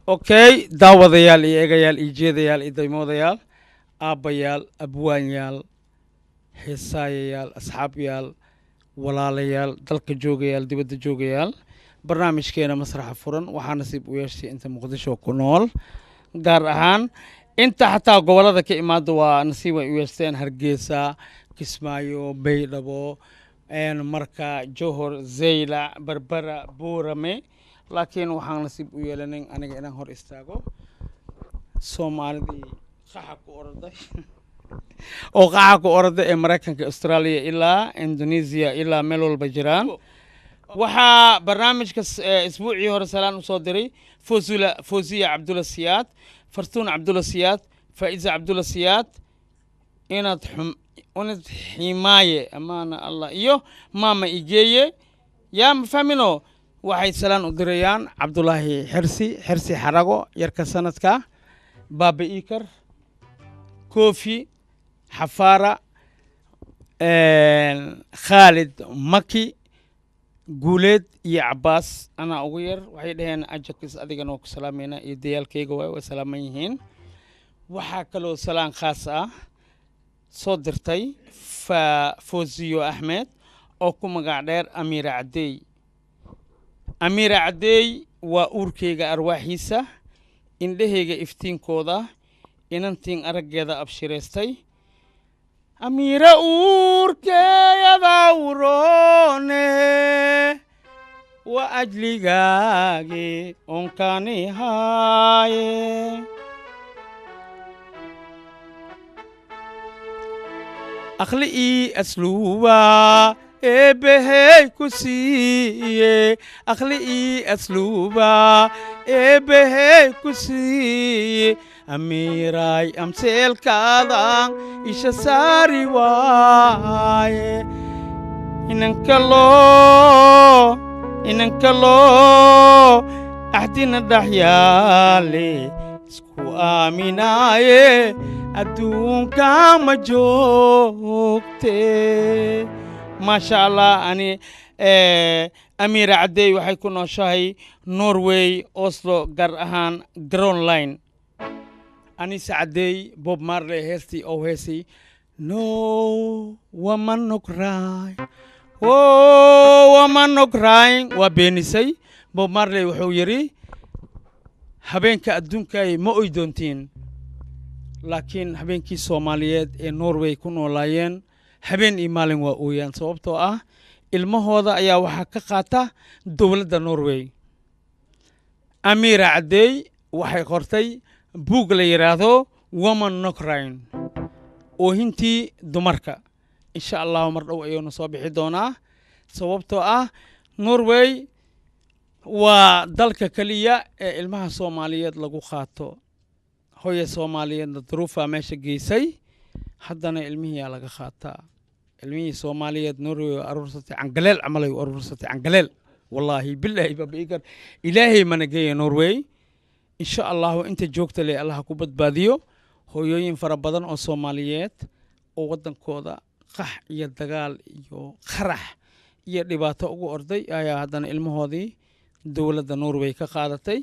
Okay, daawadayaal iyo eegayaal iyo jeedayaal iyo daymoodayaal, aabbayaal, abwaanyaal, heesaayayaal, asxaabyaal, walaalayaal, dalka joogayaal, dibadda joogayaal, barnaamijkeena Masraxa Furan waxaa nasiib u yeeshay inta Muqdisho ku nool, gaar ahaan inta xataa gobollada ka imaada waa nasiib ay u yeeshteen: Hargeysa, Kismaayo, Baydhabo, marka Johor, Zaylac, Berbera, Buurame. Laakiin waxaan nasiib u yeelanin aniga inaan hor istaago Soomaalidii qaxa ku orday oo qaxa ku orday ee Maraykanka, Australia ilaa Indonesia ilaa meel walba jiraan. Waxaa barnaamijka isbuucii hore salaan usoo diray Fosula, Fosiya Cabdulla Siyaad, Fartuun Cabdulla Siyaad, Faa'iza Cabdulla Siyaad, inaad xum inad ximaaye amaana Allah iyo Maama Igeeye yaa ma fahmino. Waxay salaan u dirayaan Cabdulaahi Xirsi, Xirsi Xarago, yarka sanadka, Baaba Iikar, Kofi Xafaara, Khaalid Maki, Guuleed iyo Cabaas anaa ugu yar. Waxay dhaheen ajakis adigana waa ku salaameynaa iyo dayaalkayga waay way salaaman yihiin. Waxaa kaloo salaan khaas ah soo dirtay Fosiyo Axmed oo ku magac dheer Amiira Caddeey. Amiira Caddeey waa uurkayga arwaaxiisa, indhahayga iftiinkooda, inantiin araggeeda abshiraystay. Amiira uurkeeyada uroone wa ajligaagi onkani haaye. Akhli ii asluuba eebbehey ku siiye, akhli ii asluuba eebbehey ku siiye. Amiiray amseelkaadan isha saari waaye, inanka loo inanka loo axdina dhex yaale isku aaminaaye adduunka ma joogte. Maasha Allah. Ani Amiira Caddeey waxay ku nooshahay Norway, Oslo, gaar ahaan Groundline. Anise Caddeey, Bob Marley heestii oo heesay "No woman no cry", oh woman no crying, waa beenisay. Bob Marley wuxuu yidhi habeenka adduunkay ma oy doontiin, laakiin habeenkii Soomaaliyeed ee Norway ku noolaayeen habeen iyo maalin waa ooyaan, sababtoo ah ilmahooda ayaa waxaa ka qaata dowladda Norway. Amiira Caddeey waxay qortay buug la yidhaahdo "Woman no crying", oohintii dumarka. Insha Allahu mar dhow ayuuna soo bixi doonaa, sababtoo ah Norway waa dalka keliya ee ilmaha Soomaaliyeed lagu qaato. Hooya Soomaaliyeedna duruufaa meesha geysay, haddana ilmihiyaa laga qaataa. Ilmihii Soomaaliyeed Norway waa aruursatay cangaleel camal ay u aruursatay cangaleel. Wallaahi bilaahi babiikar, Ilaahay mana geeya Norway. Insha Allahu inta joogta le Allah ku badbaadiyo. Hooyooyin fara badan oo Soomaaliyeed oo waddankooda qax iyo dagaal iyo qarax iyo dhibaato ugu orday ayaa haddana ilmahoodii dowladda Norway ka qaadatay.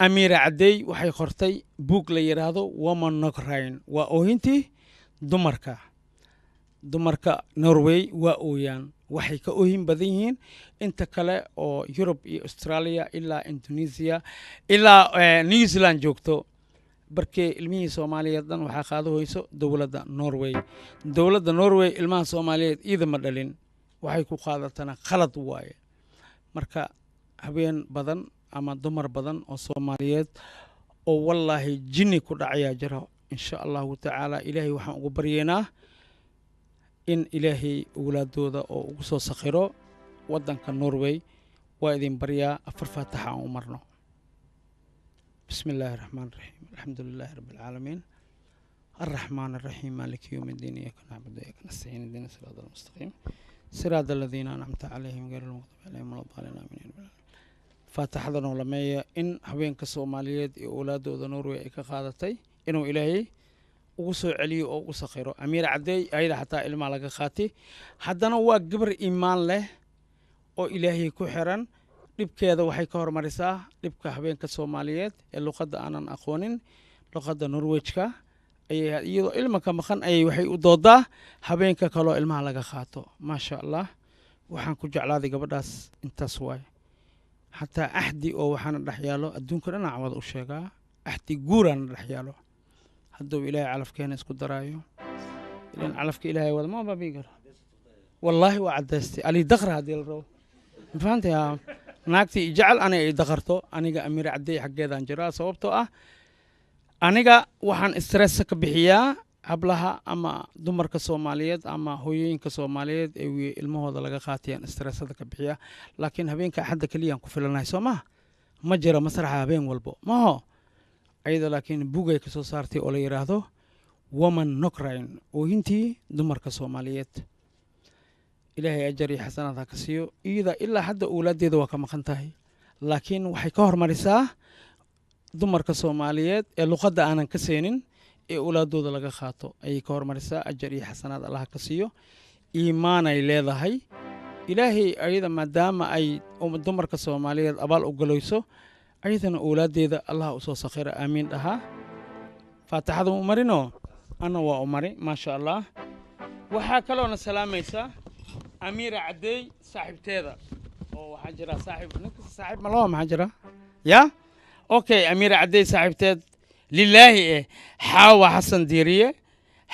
Amiira Caddeey waxay qortay buug la yidhaahdo "Woman no crying", waa oohintii dumarka. Dumarka Norway waa ooyaan, waxay ka oohin badan yihiin inta kale oo Yurub iyo Australia ilaa Indonesia ilaa New Zealand joogto. Barkee ilmihii Soomaaliyeed dhan waxaa qaado hoyso dowladda Norway. Dowladda Norway ilmaha Soomaaliyeed iidama dhalin, waxay ku qaadatana khalad waaye. Marka habeen badan ama dumar badan oo Soomaaliyeed oo wallaahi jinni ku dhacayaa jira. Insha Allahu tacaala Ilaahay waxaan ugu baryeynaa in Ilaahay owlaadooda oo ugu soo sakhiro waddanka Norway. Waa idin baryaa, afar faataxa aan u marno. Bismi illaahi raxmaan raxiim, alxamdu lilaahi rabbi alcaalamiin, الرحمن الرحيم، مالك يوم الدين، إياك نعبد وإياك نستعين، اهدنا الصراط المستقيم، صراط الذين أنعمت عليهم غير المغضوب عليهم ولا الضالين، آمين. Faataxada noolameeya in haweenka Soomaaliyeed iyo owlaadooda Norway ay ka qaadatay inuu Ilaahay ugu soo celiyo oo ugu sakhiro. Amiir Caddeey ayada xataa ilmaa laga qaatay, haddana waa gabar iimaan leh oo Ilaahay ku xiran. Dhibkeeda waxay ka hormarisaa dhibka habeenka Soomaaliyeed ee luqadda aanan aqoonin, luqadda Norwejka ayay, iyadoo ilma ka maqan ayay waxay u doodaa habeenka kaloo ilmaha laga qaato. Maasha Allah, waxaan ku jeclaaday gabadhaas intaas waaye. Xataa axdi oo waxaana dhex yaalo adduunka dhan cawada u sheegaa, axdi guuraana dhex yaalo. Hadduu Ilaahay calafkeena isku daraayo, ilan calafka Ilaahay wada ma baabi'i karo. Wallaahi waa caddaystay ali daqra haddii la rabo, ma fahantay? Haa, naagtii jecel aniga ay daqarto, aniga Amiir Caddey xaggeedaan jiraa, sababtoo ah aniga waxaan stress ka bixiyaa hablaha ama dumarka Soomaaliyeed ama hooyooyinka Soomaaliyeed ee ilmahooda laga qaatayaan stressada ka bixiyaa. Laakiin habeenka Axadda keliyaan ku filanahay, soo maha? Ma jiro masraxa habeen walbo maho ayada. Laakiin bugay ka soo saartay oo la yidhaahdo Woman Nocrain, oohintii dumarka Soomaaliyeed. Ilaahay ajar iyo xasanaad ha ka siiyo. Iyada ilaa hadda owlaaddeeda waa ka maqan tahay, laakiin waxay ka hormarisaa dumarka Soomaaliyeed ee luqadda aanan ka seenin ee owlaadooda laga qaato ayay ka hormarisaa. Ajar iyo xasanaad Allaha ka siiyo. Iimaanay leedahay. Ilaahay ayada maadaama ay dumarka Soomaaliyeed abaal u galoyso, ayadana owlaaddeeda Allaha usoo sakhira. Aamiin dhahaa. Faatixada u marino, ana waa u mari. Maasha Allah, waxaa kaloona salaamaysa Amiira Caddeey saaxiibteeda oo waxaa jira saaxiib, ninka saaxiib ma loo, maxaa jira ya? Okay, Amiira Caddeey saaxiibteed lilaahi Xaawa Xasan Diiriye,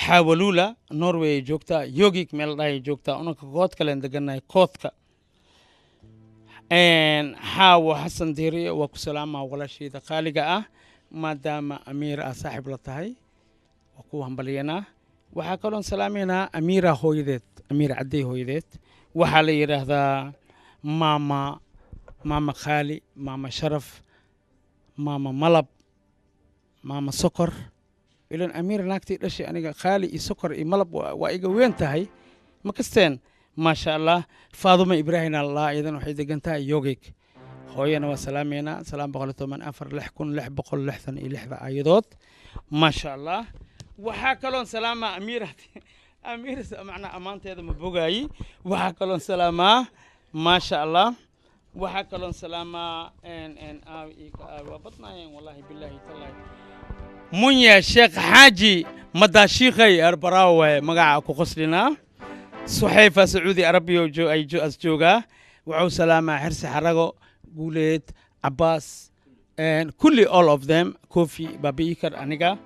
Xaawalula, Norway ay joogtaa, Yogik meel dhahay joogtaa. Unanka kood kalen degannahay koodka. Xaawo Xasan Diiriye, waa ku salaamaa walaasheeda qaaliga ah. Maadaama Amiir aa saaxiib la tahay, waa ku hambalyanaa. Waxaa kaloon salaamaynaa Amiira hooyadeed, Amiir Caddey hooyadeed. Waxaa la yidhaahdaa maama Khaali, maama Sharaf, maama Malab, maama Sokor. Ilan Amiir naagtii dhashay aniga Khaali iyo Sokor iyo Malab waa iga weyn tahay, ma kasteen? Maasha Allah, Faaduma Ibraahim Allah, iyadan waxay degan tahay Yogig. Hooyana waa salaameynaa. Salaam 114 6666 aayadood. Maasha Allah, waxaa kaloon salaamaa Amiir. Amiir macnaa ammaanteeda ma bogaayi. Waxaa kaloon salaamaa, maasha Allah, waxaa kaloon salaamaa, waa badnaayeen wallahi billahi tallahi. Munya Sheekh Xaaji Madaashiikhay Arbaraawo waaye magaca ku qoslinaa. Suxayfa Sacuudi Arabiya ay as joogaa. Wuxuu salaamaa Xirsi Xarago, Guuleed, Cabaas, kulli, all of them. Kofi Babiikar, aniga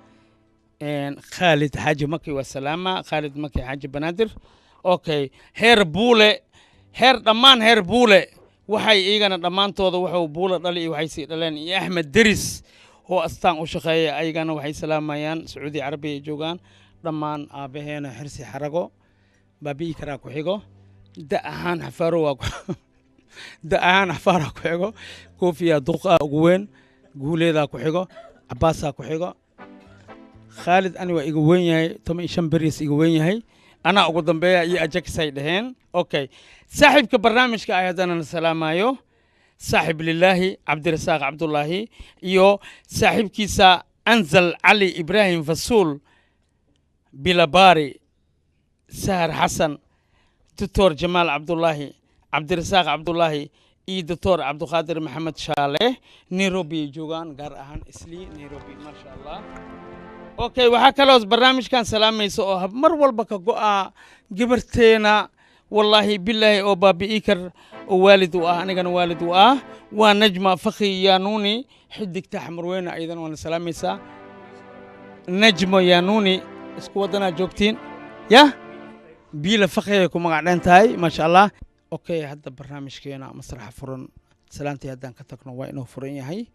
Khaalid Xaaji Maki waa salaama, Khaalid Maki Xaaji Banaadir. Okay, heer Buule, heer dhammaan heer Buule, waxay iyagana dhammaantooda wuxuu Buule dhali iyo waxay sii dhaleen iyo Axmed Deris oo astaan u shaqeeya, ayagana waxay salaamayaan Sacuudi Carabiya ay joogaan dhammaan. Aabbaheena Xirsi Xarago baabi'i karaa ku xigo da ahaan, Xafaaro waa da ahaan, Xafaaraa ku xigo, Koofiyaa duqa ugu weyn, Guuleedaa ku xigo, Cabaasaa ku xigo, Khaalid ani waa iga weyn yahay, 15 beriis iga weyn yahay, anaa ugu dambeeya iyo ajakisay dhaheen. Okay, saaxiibka barnaamijka ay haddana na salaamayo, saaxib lilaahi Cabdirasaaq Cabdullaahi iyo saaxiibkiisa Anzal Cali Ibraahim Fasuul Bilabari, Sahar Xasan, Doctor Jamaal Cabdullaahi, Cabdirasaaq Cabdullaahi iyo Doctor Cabduqaadir Maxamed Shaale. Nairobi ay joogaan, gaar ahaan Islii, Nairobi. Maasha Allah. Okay, waxaa kaloo barnaamijkan salaamaysa oo mar walba ka go'a gabarteena, wallaahi bilaahi, oo baabi'i kar oo waalid u ah, anigana waalid u ah, waa Najma Fakhi Yanuuni, xidigta Xamarweyne. Ayadana waana salaamaysaa Najmo Yanuuni. Isku waddanaa joogtiin yah, Biila Fakhi ay ku magac dhan tahay. Maasha Allah. Okay, hadda barnaamijkeena Masraxa Furan salaantii haddaan ka tagno, waa inuu furan yahay.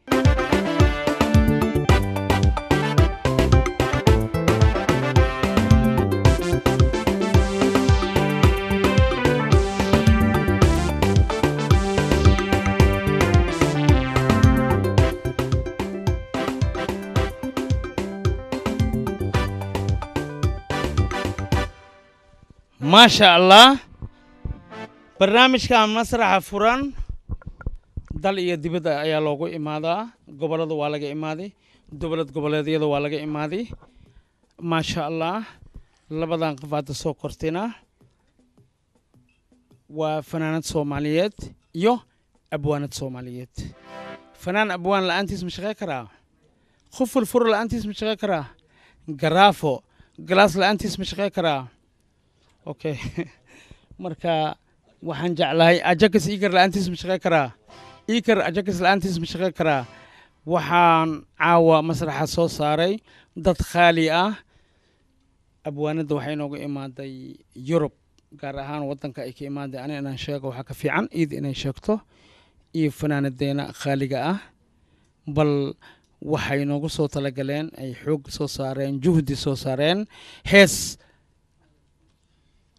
Maasha Allah, barnaamijka Masraxa Furan dal iyo dibadda ayaa loogu imaadaa. Gobollada waa laga imaaday, dowlad goboleedyada waa laga imaaday. Maasha Allah, labadan qof hadda soo kortayna waa fanaanad Soomaaliyeed iyo Abwaanad Soomaaliyeed, fanaan abwaan la-aantiis ma shaqey karaa? Quful fur la-aantiis ma shaqey karaa? Garaafo galaas la-aantiis ma shaqey karaa? Okay, marka waxaan jeclahay ajakis iikar la-aantiis ma shaqey karaa? Iikar ajakis la-aantiis ma shaqey karaa? Waxaan caawa masraxa soo saaray dad khaali ah. Abwaanadda waxay inooga imaaday Yurub, gaar ahaan waddanka ay ka imaaday ani inaan sheego waxaa ka fiican iid inay sheegto, iyo fanaanadeena khaaliga ah. Bal waxay noogu soo talagaleen, ay xoog soo saareen, juhdi soo saareen, hees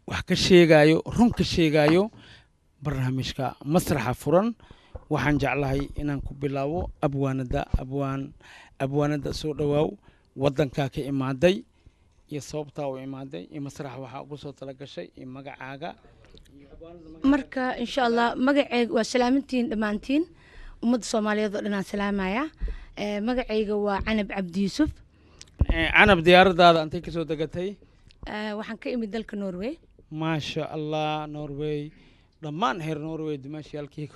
wax ka sheegayo, run ka sheegayo barnaamijka Masraxa Furan. Waxaan jeclahay inaan ku bilaabo abwaanada. Abwaan, abwaanada, soo dhawaaw. Waddankaa ka imaaday iyo sababtaa u imaaday iyo masraxa waxaa ugu soo talagashay iyo magacaaga. Marka insha Allah magaceyga waa salaamintiin dhammaantiin, ummadda Soomaaliyeed oo dhan aan salaamaya. Magacayga waa Canab Cabdi Yuusuf. Canab, diyaaradaada intay kasoo degatay? Waxaan ka imid dalka Norway. Maasha Allah, Norway! Dhammaan heer Norway dumaashiyaalkii,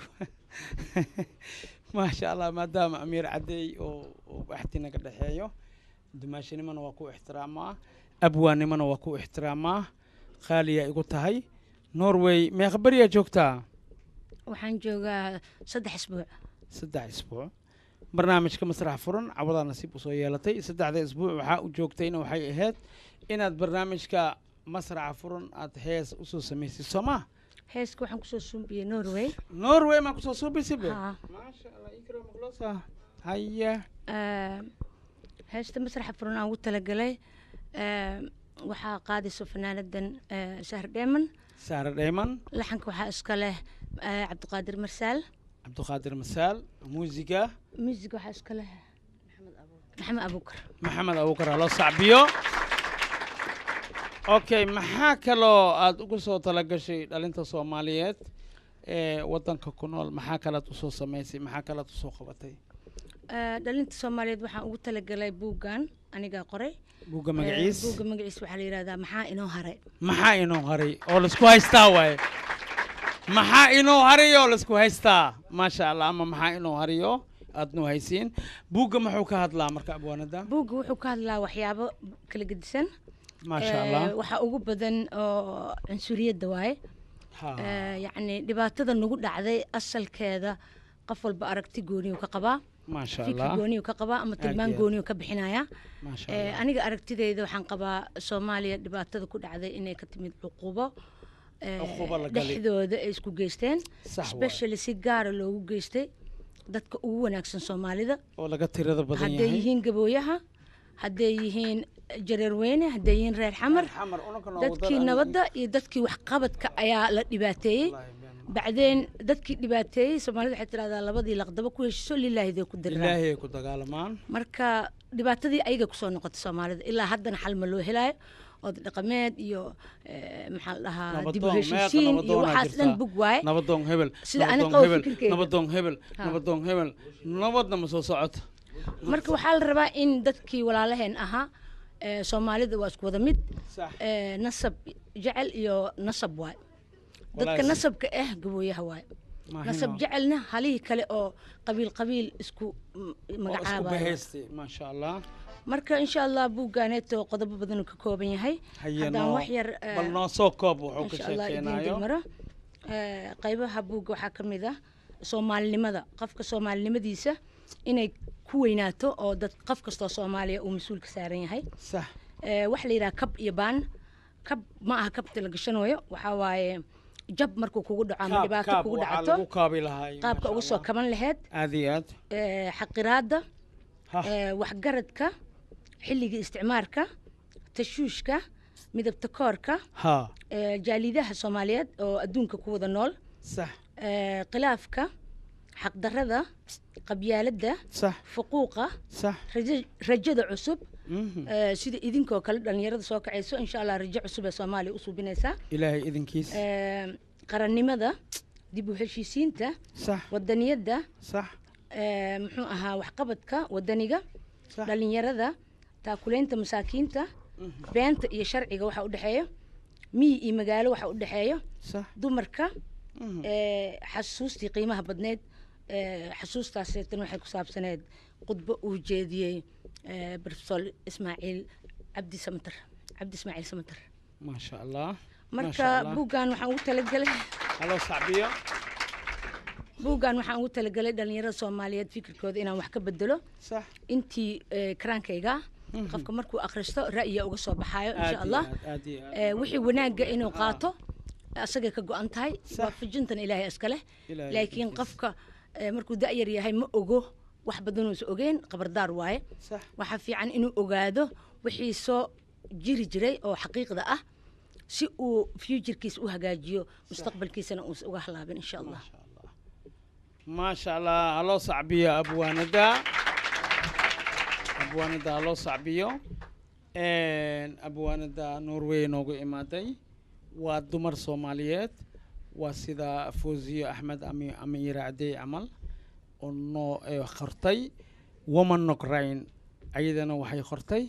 maasha Allah. Maadaama Amiir Cadey oo baxti naga dhexeeyo, dumaashinimana waa ku ixtiraamaa, abwaannimana waa ku ixtiraamaa, qaaliyaa igu tahay. Norway meeqa beriyaa joogtaa? Waxaan joogaa 3 isbuuc. 3 isbuuc. Barnaamijka Masrax Furan cawadaa nasiib usoo yeelatay. 3da isbuuc waxaa u joogtayna waxay ahayd inaad barnaamijka Masraxa Furan aad hees usoo samaysay, soo ma? Heeska waxaan kusoo suubiyey Norway. Norway maa kusoo suubisay be? Haa. Maasha Allah, ikra maqlosa haya. Heesta Masraxa Furan aan ugu talagalay waxaa qaadayso fanaanadan Sahar Dheeman. Saara Dheeman. Laxanka waxaa iska leh Cabdiqaadir Marsaal. Cabdiqaadir Masaal. Muusiga? Music waxaa iska leh Maxamed Abuukar. Maxamed Abuukar, ha loo sacbiyo. Okay, maxaa kaloo aada ugu soo talagashay dhalinta Soomaaliyeed ee waddanka ku nool? Maxaa kalaad usoo samaysay? Maxaa kalaad usoo qabatay? Dhalinta Soomaaliyeed waxaan ugu talagalay buuggan anigaa qoray. Buugga magaciis? Buugga magaciis waxaa la yidhahdaa Maxaa Inoo Haray. Maxaa inoo haray oo laisku haystaa waaye? Maxaa inoo haray oo laisku haystaa? Maasha Allah. Ama maxaa inoo harayo aada noo haysiin? Buugga muxuu ka hadlaa marka, abwaanada? Buugga wuxuu ka hadlaa waxyaabo kala gedisan. Maasha Allah. Waxaa ugu badan oo cunsuriyadda waaye. Yacni dhibaatada nagu dhacday asalkeeda qof walba aragti gooniyuu ka qabaa, Maasha fikir Allah. gooniyuu ka qabaa ama tilmaan Aad iyo aad. gooniyuu ka bixinaya. Maasha Allah. Aniga aragtideyda waxaan qabaa Soomaaliya dhibaatada ku dhacday inay ka timid cuqubo Cuqubo la galay. dhexdooda ay isku geysteen, Sax waay. specially si gaara loogu geystay dadka ugu wanaagsan Soomaalida oo laga tirada badan hadday yahay, yihiin Gabooyaha, hadday yihiin Jareerweyne, hadday yihiin reer Xamar. Xamar unaka noogu Dadkii dar. nabadda iyo dadkii waxqabadka ayaa la dhibaateeyey. Wallaahi been ma. Bacdeen dadkii dhibaateeyey, Soomaalida waxay tidhahdaa labadii laqdaba ku heshiso lilaahiday ku diriraan. Ilaahay ay ku dagaalamaan. Marka dhibaatadii ayaga kusoo noqotay Soomaalida, ilaa haddana xal ma loo helaayo. Od dhaqameed iyo maxaa la dhahaa, dib u Nabadoon meeqa heshiisiin iyo nabadoonaa waxaas dhan jirtaa? bug waaye. Nabadoon hebel, Sida ani nabadoon qabo hebel, fikirkeyga. nabadoon hebel, nabadoon hebel, nabadna ma soo socoto. Marka waxaa la rabaa in dadkii walaalaheen ahaa, Soomaalida waa isku wada mid. Nasab jecel iyo nasab waay. Dadka Walahi nasabka ah Gabooyaha waay, Maahino. nasab jecelna halihii kale oo qabiil qabiil isku oo isku magacaabayo. Bahaystay, maasha Allah. Marka insha Allah buuggaaneeto qodobo badan uu ka kooban yahay. Haye, Haddaan noo wax yar bal noo soo koob wuxuu ka insha Allah idiin sheekeynayo. dulmaro. Qaybaha buugga waxaa ka mid ah soomaalinimada, qofka soomaalinimadiisa inay ku weynaato oo dad qof kastoo Soomaaliya uu mas-uul ka saaran yahay. Waxa la yidhaha kab iyo baan. Kab ma aha kabta la gashanayo, waxaa waaye jab markuu kugu dhaco ama Kaab, dhibaato kaab kugu waxaa dhacato lagu kaabi lahaay. qaabka Maasha uga soo Allah. kaban laheyd. Aad iyo aad. Xaqiraadda, Ha. waxgaradka xilligii isticmaarka, tashuushka, midabta koorka, jaalidaha Soomaaliyeed oo adduunka ku wada nool, khilaafka, xaqdarrada, qabyaaladda, fuquuqa, rajada cusub, sida idinkoo kale dhalinyarada soo kacayso, insha Allah rajo cusub ee Soomaaliya u suubinaysaa. Ilaahay idinkiis. Qarannimada, dib u heshiisiinta, wadaniyadda, muxuu ahaa, waxqabadka wadaniga, dhalinyarada, taakuleynta masaakiinta, beenta iyo sharciga waxa u dhexeeyo, miyi iyo magaalo waxa u dhexeeyo, dumarka. Xasuustii qiimaha badneed, xasuustaaseetan waxay ku saabsaneed khudbo uu jeediyey Professor Ismaaciil Cabdi Samatar, Cabdi Ismaaciil Samatar. Maasha Allah. Marka buuggan waxaan ugu talagalay haloo sacbiyo. Buuggan waxaan ugu talagalay dhalinyarada Soomaaliyeed fikirkooda inaan wax ka bedelo intii karaankayga. Qofka markuu akhristo ra'yiga uga soo baxaayo, insha Allah, aad iyo aad. Wixii wanaagga inuu qaato asagay ka go-an tahay, waafajintan Ilaahay iska leh. Ilaahay laakiin idinkiis. Qofka markuu da-yar yahay ma ogo wax badanuusa ogeen, khabardaar waaye. Waxaa fiican inuu ogaado wixii soo jiri jiray oo xaqiiqda ah, si uu futurekiisa u hagaajiyo, mustaqbalkiisana uusan uga halaabin, insha Allah. Maasha Allah, haloo sacbiyo abwaanada, abwaanada haloo sacbiyo. Abwaanada Norway noogu imaaday waa dumar Soomaaliyeed, waa sida Fawziyo Axmed ami Amiira Cadey camal oo noo qortay Woman Not Rain. Ayadana waxay qortay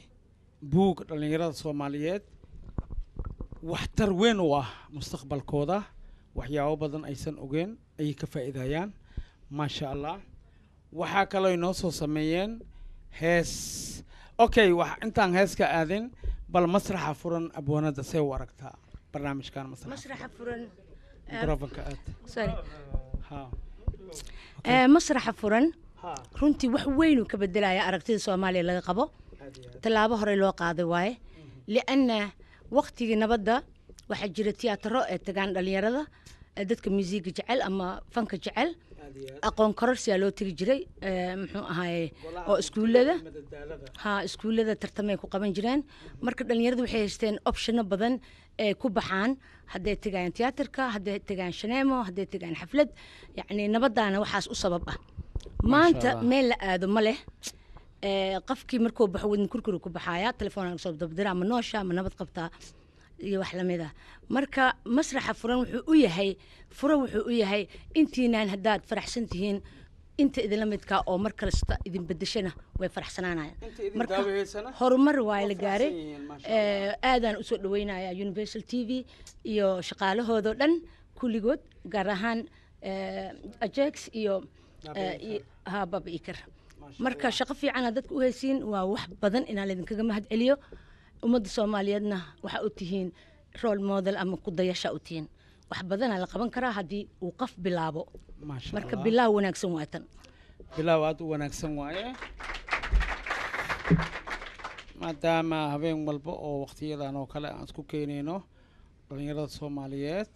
buug dhallinyarada Soomaaliyeed waxtar weyn u ah, mustaqbalkooda waxyaabo badan aysan ogeen ayay ka faa'iidayaan, maasha Allah. Waxaa kaloo inoo soo sameeyeen hees. Okay, wax intaan heeska aadin, bal masraxa furan abwaanada see u aragtaa barnaamijkan masraxa? Masraxa furan Microfonka aad. Sorry. Ha. Masraxa furan runtii wax weyn uu ka bedelaya aragtida Soomaaliya laga qabo. Aad iyo aad. Tallaabo hore loo qaaday waaye, lianna waqtigii nabadda waxaa jira tiyaataro ee tagaan dhalinyarada, dadka musiiga jecel ama fanka jecel. Aad iyo aad. Aqoon kororsiyaa loo tegi jiray, muxuu ahaaye, oo iskuullada madadaalada. Ha, iskuullada tartamay ku qaban jireen. Marka dhalinyaradu waxay haysteen optiono badan ee ku baxaan, hadday tegayaan tiyaatarka, hadday tegayaan shaneemo, hadday tegayaan xaflad. Yacni nabadaana waxaas u sabab ah. Maanta Allah. meel la aado ma leh. Qofkii markuu baxo wadin kurkuru ku baxaaya, telefoon soo dabdira, ama noosha ama nabad qabtaa iyo wax lamid ah. Marka masraxa furan wuxuu u yahay furo, wuxuu u yahay intiinaan haddaad faraxsan tihiin, inta idinla midkaa oo mar kasta idin bedeshana way faraxsanaanayaan. Inta idin Marka daawahaysana horumar waa la waa gaaray. faraxsan yihiin, maasha Allah. Aadaan usoo dhaweynaya Universal TV iyo shaqaalahoodoo dhan kulligood, gaar ahaan Ajex iyo Baba Iker. Ha, Baba Iker. Maasha Marka Allah. shaqo fiicana dadka u haysiin, waa wax badan inaan laydinkaga mahad celiyo. Ummadda Soomaaliyeedna waxa u tihiin role model ama ku dayasha u tihiin. Wax badanaa la qaban karaa haddii uu qof bilaabo. Maasha Marka Allah. Bilaaw wanaagsan waa tan. Bilaaw aad u wanaagsan waaye, maadaama habeen walba oo waqtiyadan oo kale aan isku keenayno dhalinyarada Soomaaliyeed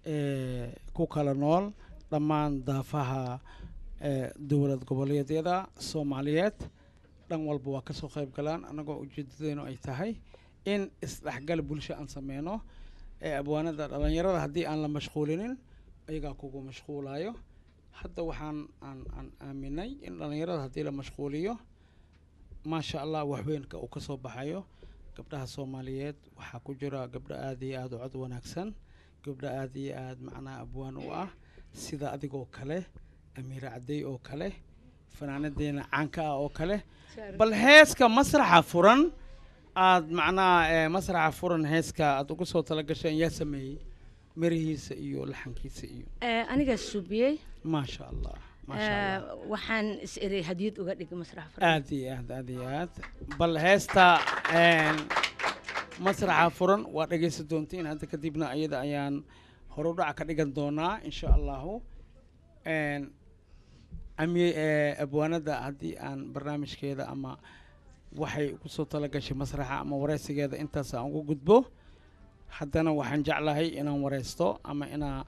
ee ku kala nool dhammaan daafaha ee dowlad goboleedyada Soomaaliyeed, dhan walba waa kasoo qayb galaan, annagoo ujeedadeenu ay tahay in isdhexgal bulsho aan sameyno. Ee abwaanada, dhalinyarada haddii aan la mashquulinin, ayagaa kugu mashquulayo. Hadda waxaan aan aaminay in dhalinyarada haddii la mashquuliyo, maasha Allah, waxweynka uu kasoo baxayo. Gabdhaha Soomaaliyeed waxaa ku jira gabdho aada iyo aada u cod wanaagsan, gabdho aada iyo aada macnaha abwaan u ah, sida adigoo kale, Amiira Cadey oo kale, fanaanadeena caanka ah oo kale. Bal heeska masraxa furan aad macnaha masraxa furan heeska aad ugu soo talagasheen, yaa sameeyey mirihiisa iyo laxankiisa iyo? Anigaa suubiyey. Maasha Allah, maasha Allah. Waxaan is eray hadiyad uga dhigay masraxa furan. Aad iyo aad, aad iyo aad. Bal heesta masraxa furan waa dhegeysan doontiin hadda kadibna, ayada ayaan horudhac ka dhigan doonaa, insha Allahu. Abwaanada haddii aan barnaamijkeeda ama waxay kusoo talagashay masraxa ama wareysigeeda intaas aan ugu gudbo, haddana waxaan jeclahay inaan wareysto ama inaa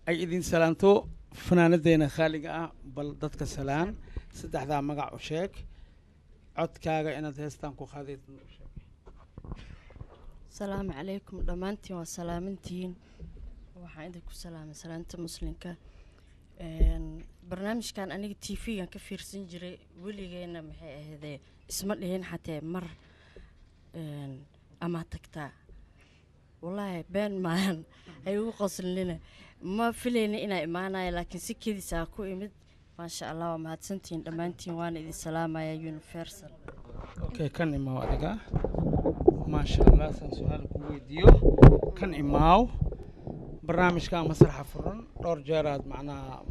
ay idin salaanto fanaanadeena khaaliga ah. Bal dadka salaan, saddexdaa magac u sheeg, codkaaga inaad heestaan ku qaadayd u sheeg. Asalaamu calaykum dhammaantiin, waa salaamantihiin. Waxaan idinku salaamay salaanta muslimka. Barnaamijkan aniga TV-gan ka fiirsan jiray weligeena, maxay ahaydee, isma dhihin xatee mar amaa tagtaa. Wallaahi been maahan, hay ugu qoslinina, ma filayna inaa imaanaya, laakiin si kedisaa ku imid. Maasha Allah, waa mahadsantihiin dhammaantiin, waana idin salaamaya Universal. Okay, kan imaaw adiga. Maasha Allah, saan su-aal ku weydiiyo, kan imaaw. Barnaamijka Masraxa Furan dhowr jeeraad macnaha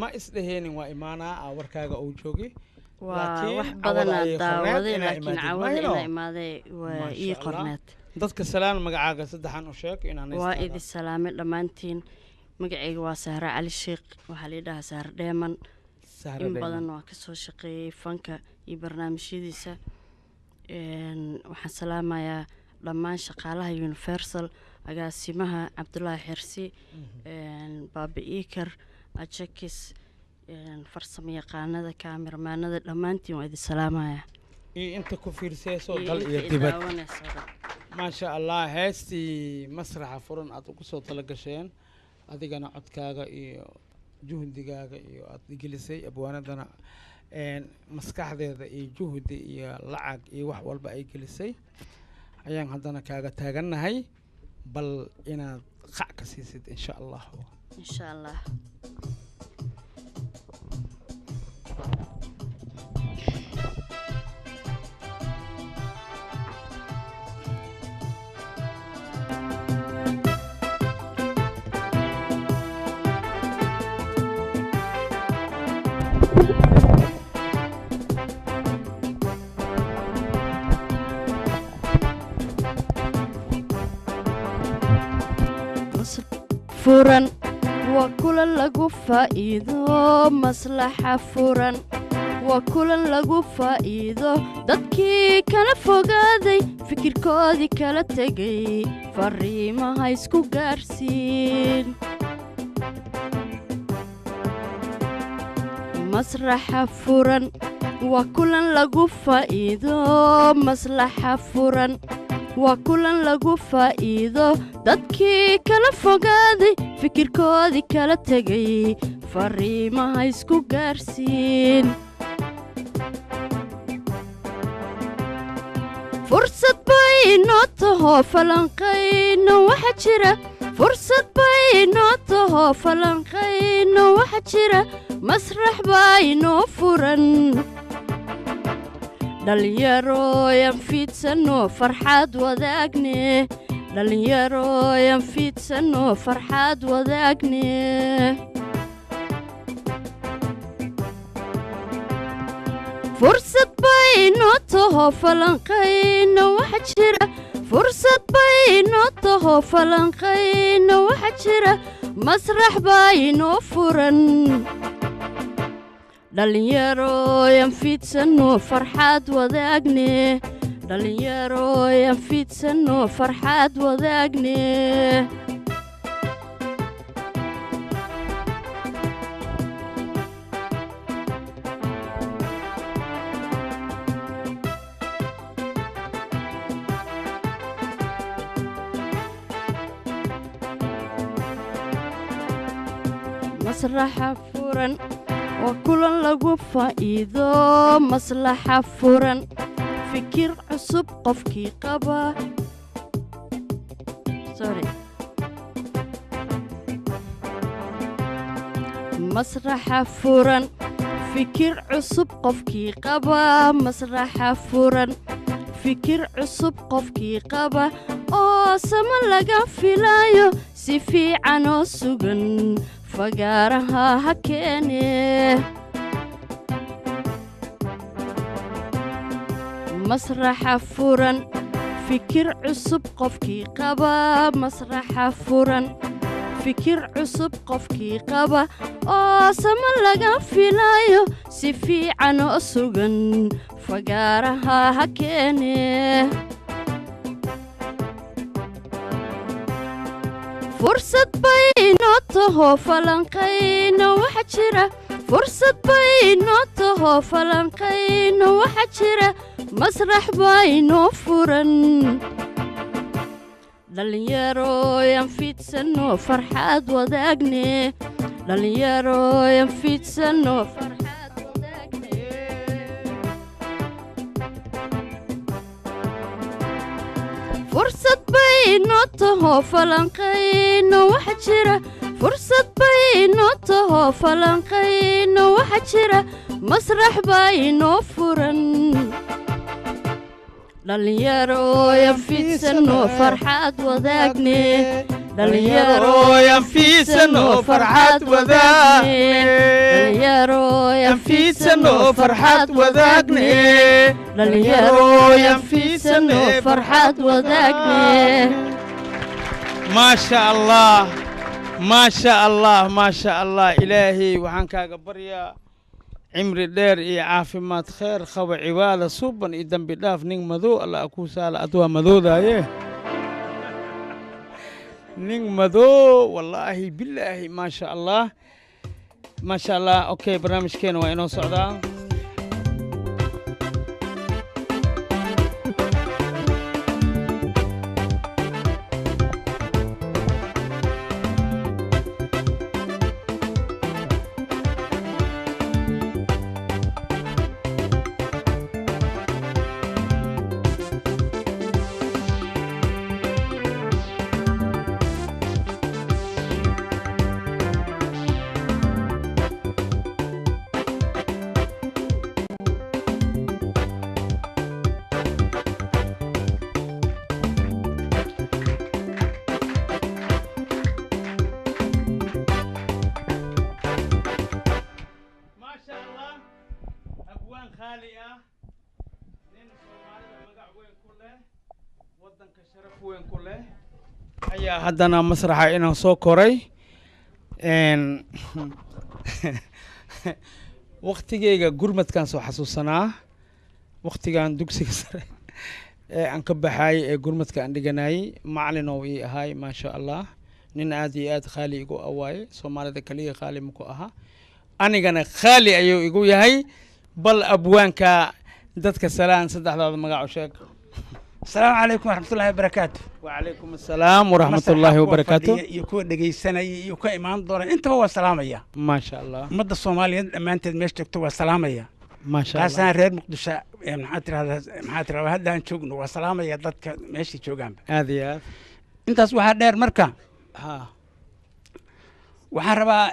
ma isdheheenin waa imaanaa aa warkaaga uu joogi. Waa Laakiin wax cawada badanaa ayay qorneed daawaday inaa laakiin imaatid, cawada mayno? inaa imaaday waa Maasha ii Allah. qorneed. Dadka salaan, magacaaga saddexan u sheeg inaan Waa idi salaamay dhammaantiin. Magacayga waa Sahre Cali Sheekh, waxaa la yidhahaa Sahre Dheeman. In badan waa kasoo shaqeeyey fanka iyo barnaamijyadiisa. Waxaan salaamayaa dhammaan shaqaalaha Universal, agaasimaha Cabdulaahi Xirsi, Baaba Iikar, Ajakis, farsamo yaqaanada, kaamiramaanada, dhammaantiin waa idin salaamayaa. Iyo inta ku fiirsayso iyo dal inta iyo i dibad. daawanayso dhan. Maasha Allah. Heestii Masraxa Furan aad ugu soo talagasheen, adigana codkaaga iyo juhdigaaga iyo aad gelisay, abwaanadana maskaxdeeda iyo juhdi iyo lacag iyo wax walba ay gelisay, ayaan haddana kaaga taagannahay bal inaad qac ka siisid, insha Allahu. Insha Allah. Furan waa kulan lagu faa'iido. Maslaxa furan waa kulan lagu faa'iido, dadkii kala fogaaday, fikirkoodii kala tegay, fariimaha isku gaarsiin. Masraxa furan waa kulan lagu faa'iido. Maslaxa furan waa kulan lagu faa'iido, dadkii kala fogaaday, fikirkoodii kala tegay, fariimaha isku gaarsiin. Fursad bay noo taho falanqayno waxa jira. Fursad bay noo taho falanqayno waxa jira. Masrax baa inoo furan. Dhallinyarooyan fiidsano, farxad wadaagne. Dhallinyarooyan fiidsano, farxad wadaagne. Fursad bay noo taho falanqayno waxa jira. Fursad bay noo taho falanqayno waxa jira. Masrax baa inoo furan. Dhallinyarooyan fiidsano, farxad wadaagne. Dhallinyarooyan fiidsano, farxad wadaagne. Masraxa furan waa kulan lagu faa'iido. Maslaxa furan, fikir cusub qofkii qaba. Sorry. Masraxa furan, fikir cusub qofkii qaba. Masraxa furan, fikir cusub qofkii qaba oo sama laga filayo, si fiican oo sugan fagaaraha ha keene. Masraxa furan, fikir cusub qofkii qaba. Masraxa furan, fikir cusub qofkii qaba oo sama laga filayo, si fiican oo sugan fagaaraha ha keene. Fursad bay noo taho falanqayno waxa jira. Fursad bay noo taho falanqayno waxa jira. Masrax baa inoo furan. Dhallinyarooyan fiidsano, farxad wadaagne. Dhallinyarooyan fiidsano, farxad wadaagne. Fursad bay noo taho falanqayno waxa jira. Fursad bay noo taho falanqayno waxa jira. Masrax baa inoo furan. Dhallinyarooyan fiidsano farxad wadaagne, dhallinyarooyan fiidsano farxad wadaagne, dhallinyarooyan fiidsano farxad wadaagne, dhallinyarooyan fiidsano farxad wadaagne. Maasha Allah, maasha Allah, maasha Allah. Ilaahay waxaan kaaga baryaa cimri dheer iyo caafimaad khayr qaba, cibaada suuban iyo dembi dhaaf. Nin madow alla kuu saala, ad waa madoodaaye, nin madow wallaahi bilaahi. Maasha Allah, maasha Allah. Okay, barnaamijkeena waa inoo socdaa. Maasha Allah, abwaan khaali ah, nin Soomaalida magac weyn ku leh, waddanka sharaf weyn ku leh ayaa haddana masraxa inaan soo koray. Waktigeyga gurmadkaan soo xasuusanaa, waktigaan dugsiga sare ee aan ka baxaayay ee gurmadka aan dhiganayay, macalin oo ii ahaay. Maasha Allah, nin aad iyo aad khaali igu awaaye. Soomaalida kaliya khaali maku aha, anigana khaali ayuu igu yahay. Bal abwaanka dadka salaan, saddexdaada magac u sheeg. Asalaamu calaykum waraxmatullaahi wabarakaatu. Wacalaykum assalaam waraxmatullaahi wabarakaatu. Fadhiya iyo kuwa dhegaysanaya iyo kuwa imaan doona intaba waa salaamaya. Maasha Allah. Ummadda Soomaaliyeed dhammaanteed meesha joogto waa salaamaya. Maasha Allah. Kaasaan reer Muqdisho ee maxaa tirahdaa, maxaa tirahdaa, haddaan joogno waa salaamaya dadka meeshay joogaanba. Aad iyo aad. Intaas waxaa dheer marka ha waxaan rabaa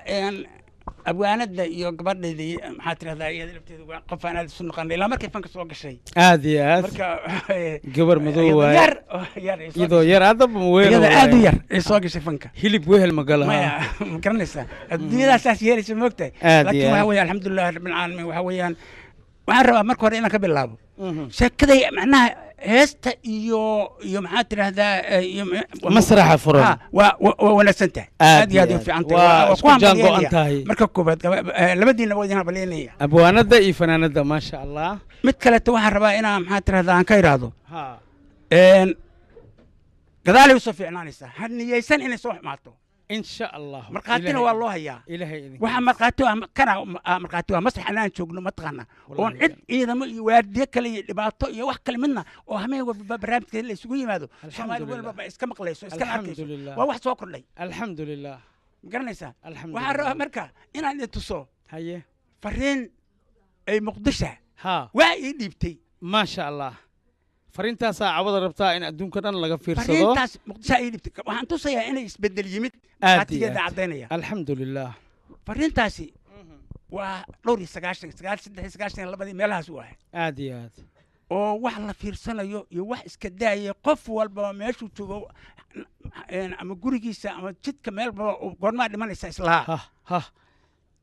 abwaanada iyo gabadheedii, maxaa tirahdaa, iyada lafteedu waa qof aan aad isu naqanay ilaa markay fanka soo gashay. Aad iyo aad. Marka gabar madow iyadoo waaye. Yar oo yar ay soo iyadoo gashay. Yar haddaba weyn iyada waaye. Aad u yar ay soo gashay fanka. Hilib wehel ma gala. Maya, ma garanaysaa adduunyadaa saas yeelaysa, moogtahay? Aad iyo laakiin aad. Waxa weeye alxamdulilahi rabbilcaalamiin. Waxa weeyaan waxaan rabaa marka hore inaan ka bilaabo sheekaday, macnaha heesta iyo maxaa tirahdaa iyo masraxa furan. Ha, waa wanaagsan tahay. Aad aad iyo aad iyo u aad. fiican tahay. Waa waa isku ku jaan go'an hambalyeynaya. tahay. Marka koobaad labadiina waa idin hambalyeynaya, abwaanada iyo fanaanada. Maasha Allah. Mid kaleeto waxaan rabaa inaan maxaa tirahdaa aan ka idhaahdo ha gadaalay usoo fiicnaanaysaa, ha niyeysan inay soo xumaato. Insha Allah. Markhaatina waa loo hayaa. Ilaahay idinka waxaa markhaati ah kana markhaati waa masraxan aan joogno, mataqaana, oon cid ciidamo iyo waardiye kale iyo dhibaato iyo wax kale midna, oo hameen walba barnaamijka la isugu yimaado, Soomaali Alxamdulillah. walba iska maqlayso, iskana arkayso. Alxamdulillah. Waa wax soo kordhay. Alxamdulilah. Ma garanaysaa? Alxamdulillah. Waxaan rabaa marka inaan idin tuso haye fariin ay Muqdisho ha waa ii dhiibtay. Maasha Allah, fariintaasaa cawada rabtaa in adduunka dhan laga fiirsado. Fariintaas Muqdisho ii dhiibtay waxaan tusayaa inay isbedel yimid. Aad iyo markhaatigeeda aad. caddaynaya. Alxamdulilah. Fariintaasi waa dhowr iyo sagaashan, sagaal, 93 labadii meelahaas u ahay, aad iyo aad, oo wax la fiirsanayo iyo wax iska daaya, qof walbaba meeshuu joogo ama gurigiisa ama jidka meelbaba uu goormaa dhimanaysa islaha. Ha ha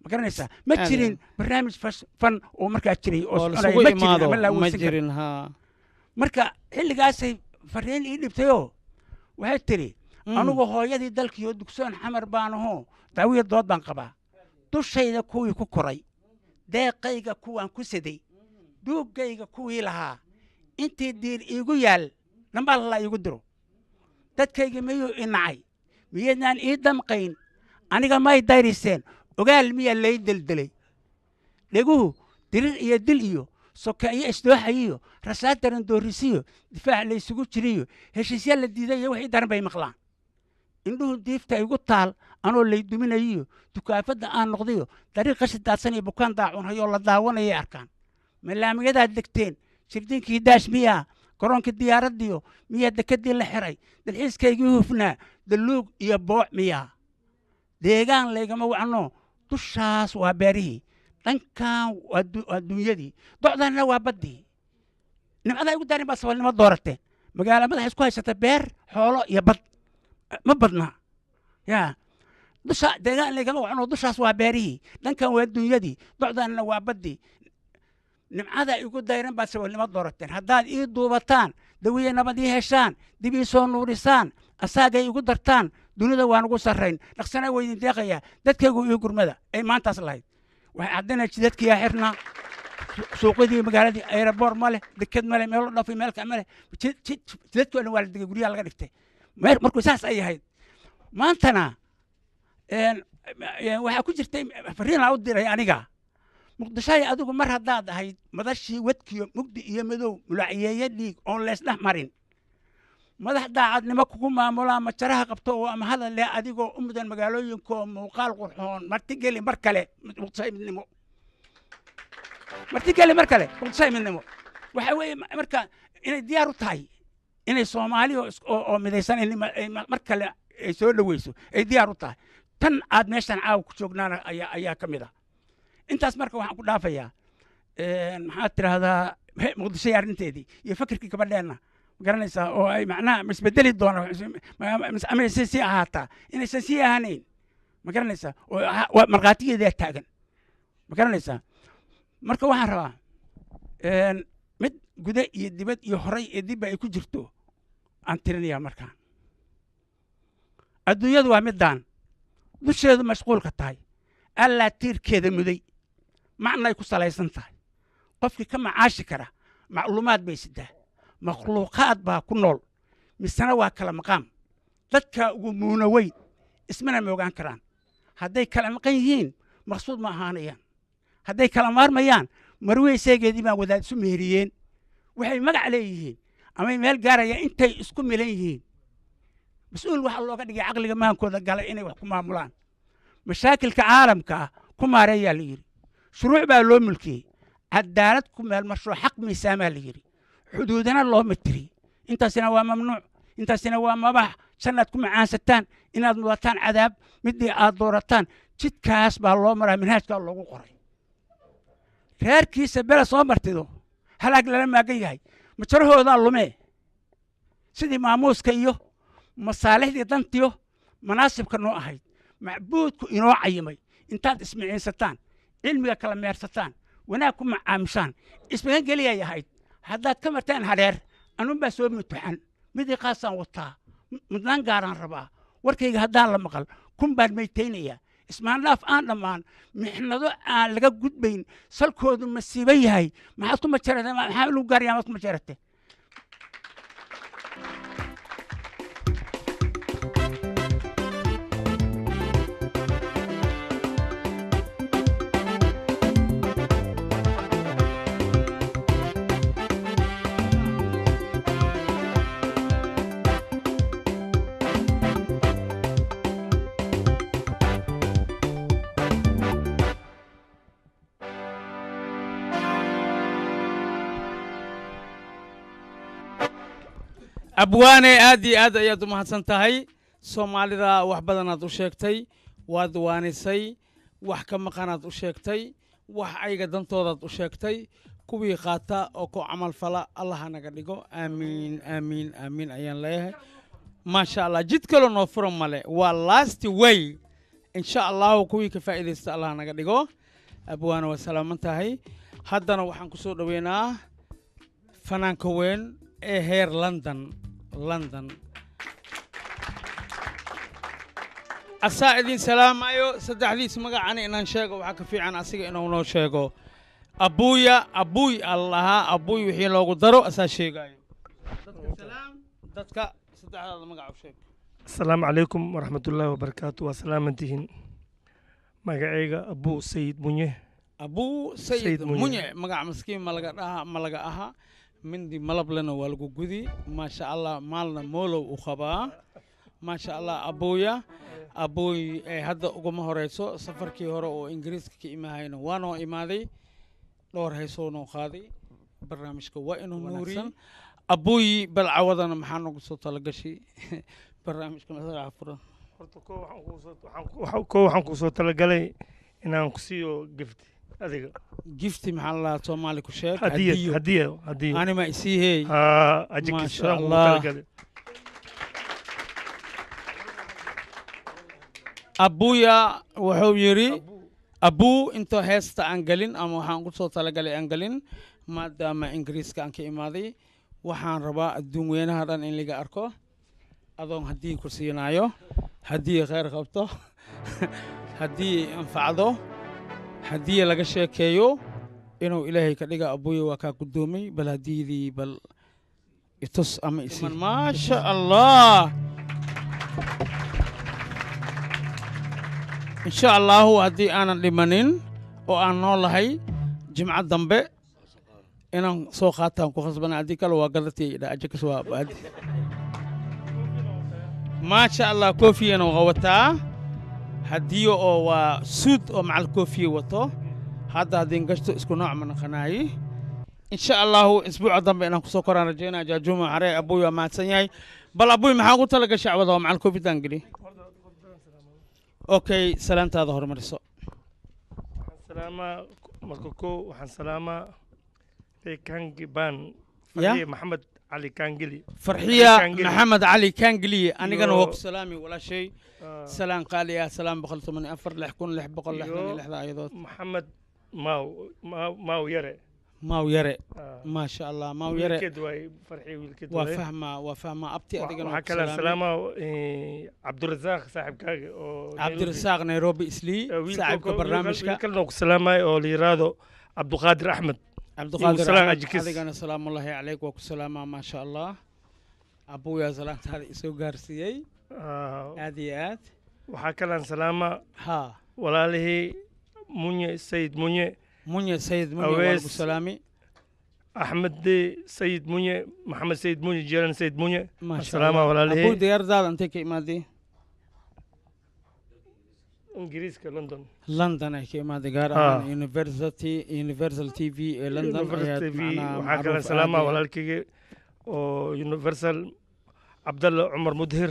Ma garanaysaa? Ma Aad jirin barnaamij fan oo markaa jiray oo oo soconaya, lasugu ma jirin imaado ama la ma weysan karo. Jirin ha. Marka xilligaasay fariin ii dhibtayoo waxay tiri, anugu hooyadii dalkiiyo dugsoon Xamar baan ahoo, daawiya dood baan qabaa, dushayda kuwii ku koray, deeqayga kuwaan ku siday, duuggayga kuwii lahaa, intii diir iigu yaal dhambaal la iigu diro, dadkayga miyuu i nacay, miyaydnaan ii damqayn, aniga may dayriseen, ogaal miyaa lay deldelay, dheguhu dirir iyo dil iyo soke iyo isdooxayiyo rasaad daran doorisiyo difaac la isugu jiriyo heshiisya la diiday iyo wixii daran bay maqlaan, indhuhu diifta igu taal anoo lay duminayiyo dukaafadda aan noqdayo dariiq qashi daadsan iyo bukaan daacunhayoo la daawanayay arkaan, malaamiyadaad degteen jirdinkii daash miyaa, garoonkii diyaaraddiyo miyaa, dekedii la xiray, dalxiiskaygii hufnaa dalluug iyo booc miyaa, deegaan laygama wacno, dushaas waa beerihii, dhankan waa dunyadii, docdanna waa baddii. Nimcadaa igu daarin baa saboolnimo doorateen. Magaala madaxa isku haysata beer, xoolo iyo bad ma badna. Yaa dusha deegaan laygama wacno, dushaas waa beerihii, dhankan waa dunyadii, docdanna waa baddii. Nimcada igu dayran baad saboolnimo doorateen. Haddaad ii duubataan, dawiye nabad ii heshaan, dib ii soo nuurisaan, asaagay igu dartaan, dunida waan ugu sarrayn, dhaqsana waa idin deeqayaa, dadkaygu ii gurmada. Ay maantaas lahayd waxay haddana jidadkiyaa xirnaa, suuqyadii magaaladii, aeroboor ma leh, deked ma leh, meel loo dhaafay meel kale ma leh, jidadkii oo dhan waa la degay, guryaha laga dhigtay. Markuu saas ay ahayd, maantana waxaa ku jirtay fariin u diray aniga Muqdishoy. Adigu mar haddaad ahayd madashii wadkiyo mugdi iyo madow, mulaaciyeeye dhiig oon leesdhex marin, madax daacadnimo kugu maamulaa majaraha qabto oo ama hadal leh, adigoo u mudan magaalooyinka oo muuqaal qurxoon, martigeli mar kale Muqdishoy midnimo, martigeli mar kale Muqdishoy midnimo. Waxa weeye marka inay diyaar u tahay inay Soomaali oo midaysan in mar kale ay soo dhoweyso ay diyaar u tahay. Tan aad meeshan caawa ku joognaana ayaa ka mid ah intaas. Marka waxaan ku dhaafayaa, maxaad tidhaahdaa, Muqdisho arrinteedii iyo fakirkii gabadheenna, ma garanaysaa, oo ay macnaha ma isbedeli doona ama aysan sii ahaataa, inaysan sii ahaanayn, ma garanaysaa, oo waa markhaatigeedaa taagan, ma garanaysaa. Marka waxaan rabaa mid gude iyo dibad iyo horay iyo dibba ay ku jirto aan tirinayaa. Markaan adduunyadu waa middaan dusheedu mashquulka tahay, allaa tiirkeeda muday, macnay ku salaysan tahay, qofkii ka macaashi kara macluumaad bay sidaa, makhluuqaad baa ku nool, misena waa kala maqaam, dadka ugu muuna weyn ismana moogaan karaan. Hadday kala maqan yihiin maqsuud ma ahaanayaan, hadday kala maarmayaan marweyseegeedii baan wadaad isu meheriyeen. Waxay magac leeyihiin amay meel gaarayaan intay isku milan yihiin. Mas-uul waxaa looga dhigay caqliga maankooda gala inay wax ku maamulaan, mashaakilka caalamka ah ku maareeyaa la yidhi. Shuruuc baa loo mulkiyey, cadaalad ku meelmarsho, xaq miisaamaa la yidhi, xuduudana loo mitiri. Intaasina waa mamnuuc, intaasina waa mabax, jannaad ku macaansataan, inaad mudataan cadaab midii aad doorataan. Jidkaas baa loo maraa, manhaajkaa loogu qoray. Reerkiisa bela soo martido halaag lala maagan yahay, majarahoodaa lumee sidii maamuuska iyo masaalixdii dantiyo manaasibka noo ahayd macbuudku inoo cayimay. Intaad ismiciinsataan, cilmiga kala meersataan, wanaag ku macaamishaan, ismagan geliyay ahayd. Haddaad ka martaan hadheer, anunbaa soo mutuxan, midii qaasaan wataa, mudnaan gaaraan rabaa, warkayga haddaan la maqal kun baan maytaynayaa, ismaandhaaf aan dhammaan, mixnado aan laga gudbayn, salkoodu masiibo yahay. Maxaad ku majarate? Maxaa lagu gaarayaa? Maad ku majarate? Abwaane, aad iyo aad ayaad u mahadsan tahay. Soomaalida wax badanaad u sheegtay, waad waanisay, wax ka maqanaad u sheegtay, wax ayaga dantoodaad u sheegtay. Kuwii qaata oo ku camal fala Allaha naga dhigo. Aamiin, aamiin, aamiin ayaan leeyahay. Maasha Allah, jid kaloo noo furan male, waa last way. Insha Allahu kuwii ka faa'iidaysta Allah naga dhigo. Abwaane, waa salaaman tahay. Haddana waxaan ku soo dhoweynaa fanaanka weyn ee heer London. London asaa idin salaamayo. Saddexdiis magacani inaan sheego waxaa ka fiican asiga inuu noo sheego. Abuuya abuuy allahaa abuuy wixii loogu daro asaa sheegaayo. Dadka salaam, dadka saddexdaada magac u sheeg. Asalaamu calaykum waraxmatullaahi wabarakaatu. Waa salaamantihiin. Magacayga Abuu Sayid Munye. Abuu Sayid Munye, magac maskiin ma laga dhaha, ma laga aha, mindi malablena waa lagu gudi. Maasha Allah, maalna moolow u qabaa. Maasha Allah, abuuya abuuy hadda uguma horeyso. Safarkii hore oo Ingiriiska ka imaahayna waa noo imaaday, dhowr heesoo noo qaaday. Barnaamijka waa inuu nuuriyo abuuy. Bal cawadana maxaa noogu soo talagashay barnaamijka masraxa furan? Horta koo waxaan kuu soo talagalay inaan ku siiyo gift. Adiga. Gifti maxaa la lahaa Soomaali ku sheeg? Hadiya. Hadiyo. Hadiya, hadiyo. Anima isiihey. Haa, ajikis. Maasha Adaan kugu Allah. talagalay. Abuya wuxuu yidhi abuu intoo heesta aan gelin ama waxaan ku soo talagalay aan gelin, maadaama Ingiriiska aan ka imaaday, waxaan rabaa adduun weynaha dhan in laga arko adoon haddii ku siinaayo, haddii khayr qabto, haddii anfacdo, haddii laga sheekeeyo inuu Ilaahay ka dhiga. Abuya waa kaa guddoomay. Bal haddiidii bal itus ama isi. Maasha Allah. Insha Allahu haddii aanan dhimanin oo aan noolahay, jimco dambe inaan soo qaataan ku khasbana. Haddii kale waa gadatay ajakas waa baadi. Maasha Allah. Koofiyana waa wataa, hadiyo oo waa suud oo macal koofiye wato. Hadda haddii gashto isku nooc ma naqanaayi. Insha Allahu isbuuca dambe inaan kusoo koraan rajaynaa. Jaajuma xare. Abuy waa mahadsan yahay. Bal abuy, maxaa ugu tala gashay cawada oo macal koofidaan geli? Okay, salaantaada horumariso. Waxaan salaamaa marka koo, waxaan salaamaa Kangi ban. Ya? Farxiye Maxamed Cali Kangeli. Farxiya Kangeli. Maxamed Cali Kangeliye, anigana waa ku salaami walaashay. Ah. Salaan qaali ah, salaam 114 6666 ayadood. Maxamed Maaw Maaw, Maaw Yare. Maaw Yare. Ah. Maasha Allah, Maaw Yare. Wiilkeed waay Farxiye, wiilkeed waa waay. Fahmaa, waa fahmaa abti. Adigana waa waxaa ku kalaa salaami. Salaamaa Cabdirasaaq saaxiibkaaga oo Nairobi. Cabdirasaaq Nairobi Islii. Saaxiibka barnaamijka. Wiilkalna ku salaamay oo la yiraahdo Cabduqaadir Axmed. Cabdiqaadir Salaan Axmed, ajikis. Adigana salaamullaahi calayk, waa ku salaamaa. Maasha Allah, abuuyaa salaantaada isoo gaarsiiyey. Aad iyo aad. Waxaa kalaan salaamaa ha walaalihii Munye Sayid Munye. Munye Sayid Munye, waa Awees lagu salaami. Axmed Sayid Munye, Maxamed Sayid Munye, Jeelan Sayid Munye. Maasha Salaama Allah. Abuu, walaalihii. diyaaradaada intay ka imaadee? Ingiriiska, London. London ay ka imaaday, gaar ahaan university Universal TV ee London Universal ayaad TV. macnaha Waxaa macruuf kalaan salaamaa aad iyo- walaalkayga oo Universal, Cabdalla Cumar Mudhir.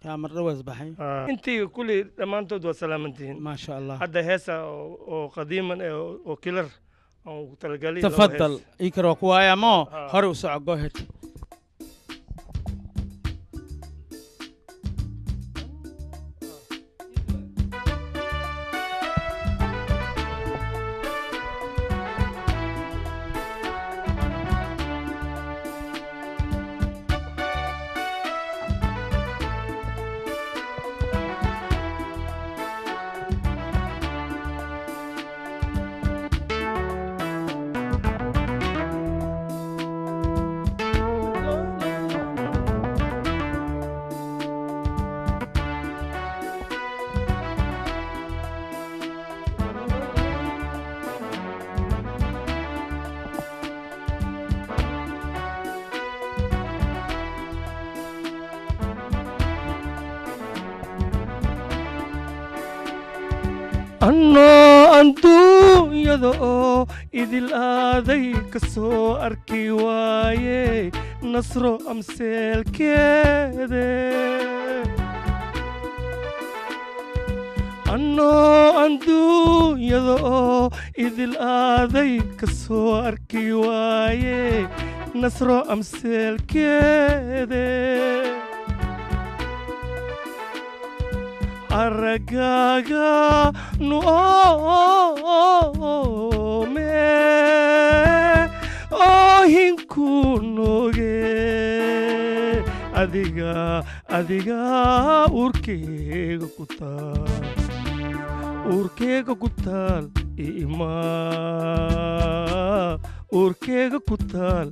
Yaa mar dhawaas baxay. Intii kulli dhammaantood waa salaamantihiin. Maasha Allah. Hadda heesa oo qadiiman eh oo kilar aan ugu talagalay laba Tafadal. hees. Ikar waa ku waaya moo. Ah. Hore u soco, go ahead. Annoo adduunyada oo idil aaday ka soo arki waaye nasro amseelkeede. Annoo adduunyada oo idil aaday ka soo arki waaye nasro amseelkeede. Aragaaga nu oome oohinku noge adiga, adiga uurkeega ku taal, uurkeega ku taal imaa, uurkeega ku taal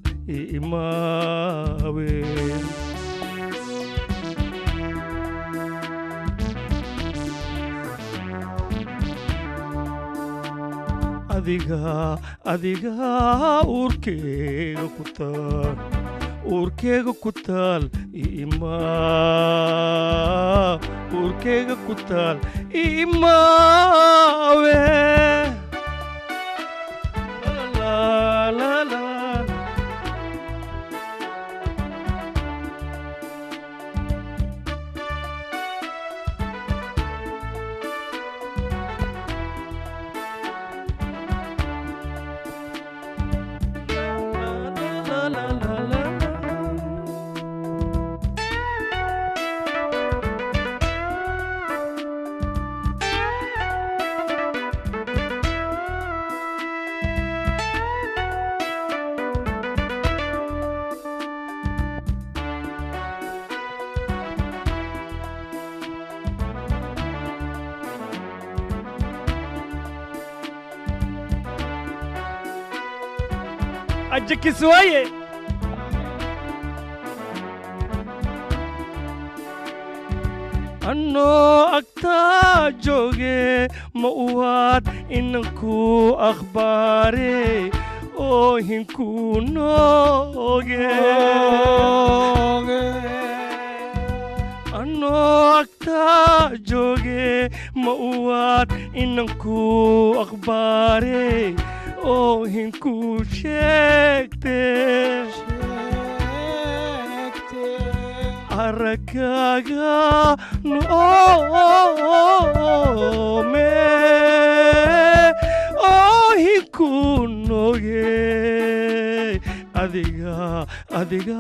imaawe. Adiga, adiga uurkeega ku taal, uurkeega ku taal imaa, uurkeega ku taal imaawe. La, la, la. la la la. Ajikiswaye. Anoo agtaa jooge ma uwaad inanku akhbaare oohinku nooge. Anoo agtaa jooge ma uwaad inanku akhbaare oohinku sheegte. Aragaaga noome oohinku noge. Adiga adiga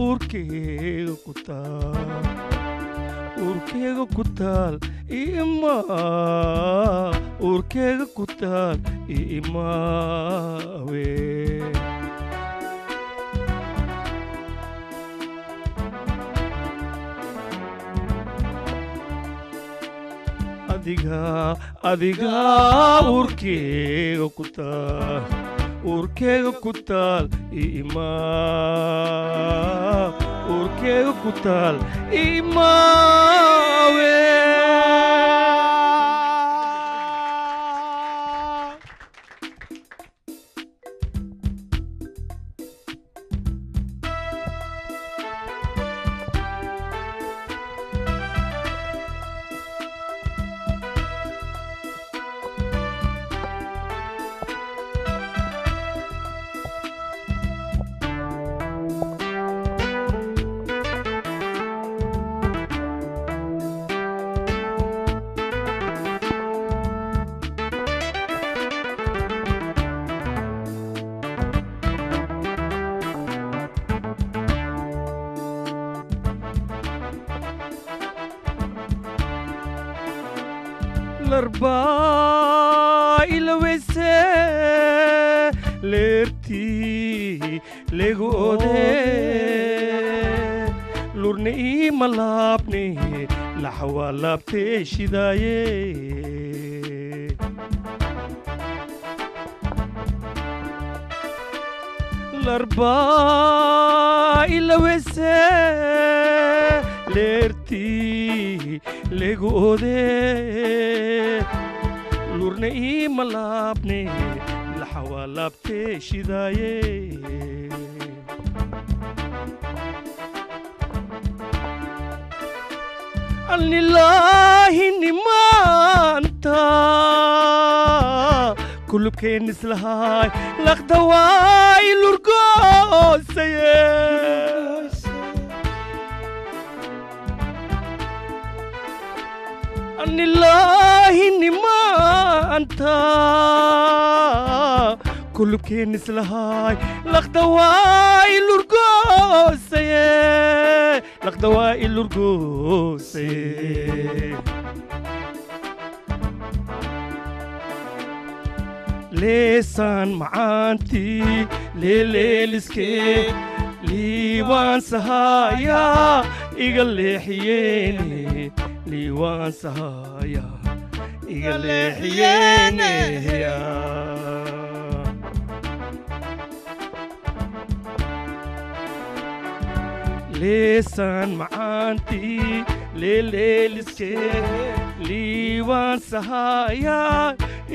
uurkeyga ku taal, uurkeyga ku taal ima, uurkeyga ku taal imaawe. Adiga adiga uurkeyga ku taal, uurkeyga ku taal ima, uurkeyga ku taal imaawe. Larbaa ilaweyse leertii legu ode, lurna iima laabne laxawaa laabtee shidaaye. Larbaa ilaweyse leertii legu ode, lurna iima laabne laxawaa laabtee shidaaye. Alnilaahi nimaanta kulubkeen islahaay laqdawaay lurgoosaye. Anilaahi nimaanta kulubkeen islahaay laqdawaay lurgoosaye, laqdawaay lurgoosaye. Leesaan macaantii leeleeliskee liibaan sahaaya iga leexiyeene, liibaan sahaaya iga leexiyeene. Leesaan macaantii leeleeliskee liibaan sahaaya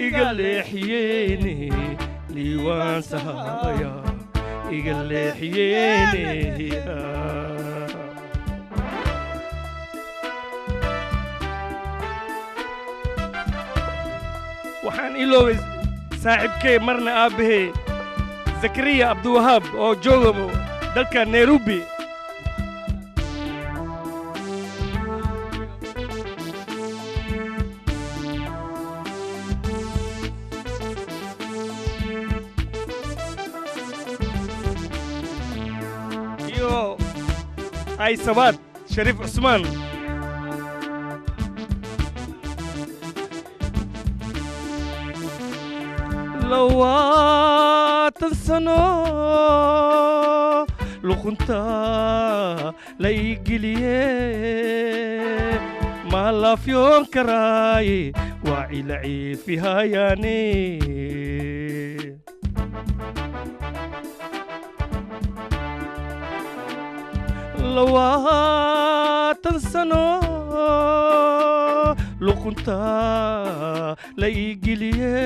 iga leexiyeene, liibaan sahaaya iga leexiyeene. Waxaan iloobay saaxiibkey marna aabbahay Zakariya Abdiwahaab oo jooga dalka Nairobi. Ay Sabaad Shariif Cusmaan. 20 sano luqunta la ii geliye, ma laafyoon karaaye, waa ila ciifihayaane. 20 sano luqunta la ii geliye,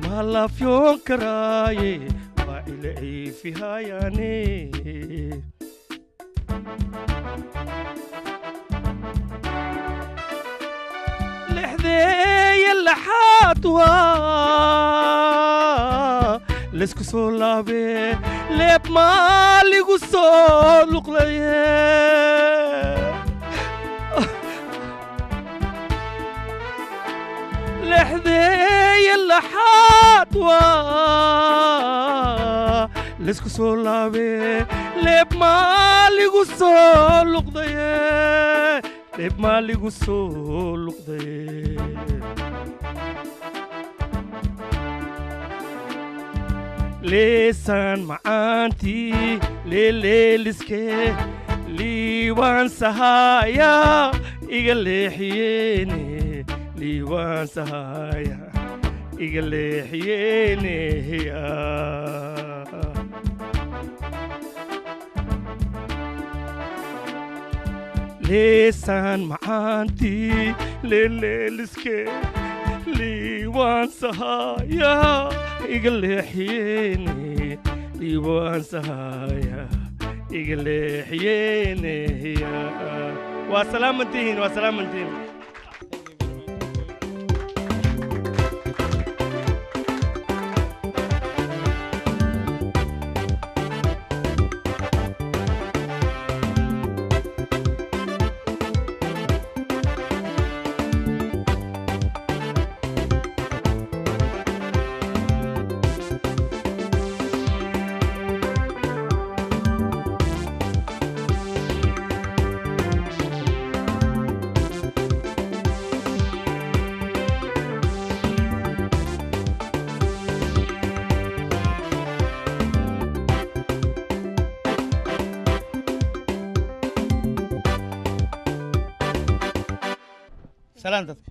ma laafyoon karaaye, waa ila ciifihayaane. Lixdeeya laxaad waa laysku soo laabee, leeb maaligu soo luqlaye. Lixdeeya laxaad waa laysku soo laabee, leeb maaligu soo luqdaye, leeb maaligu soo luqdaye. Leesaan macaantii leeleeliskee, liibaan sahaaya iga leexiyeene, liibaan sahaaya iga leexiyeene. Leesaan macaantii leeleeliskee, liibaan sahaaya iga leexiyeene, liibaan sahaaya iga leexiyeene. Waa salaamantihiin, waa salaamantihiin. Salaan dadka.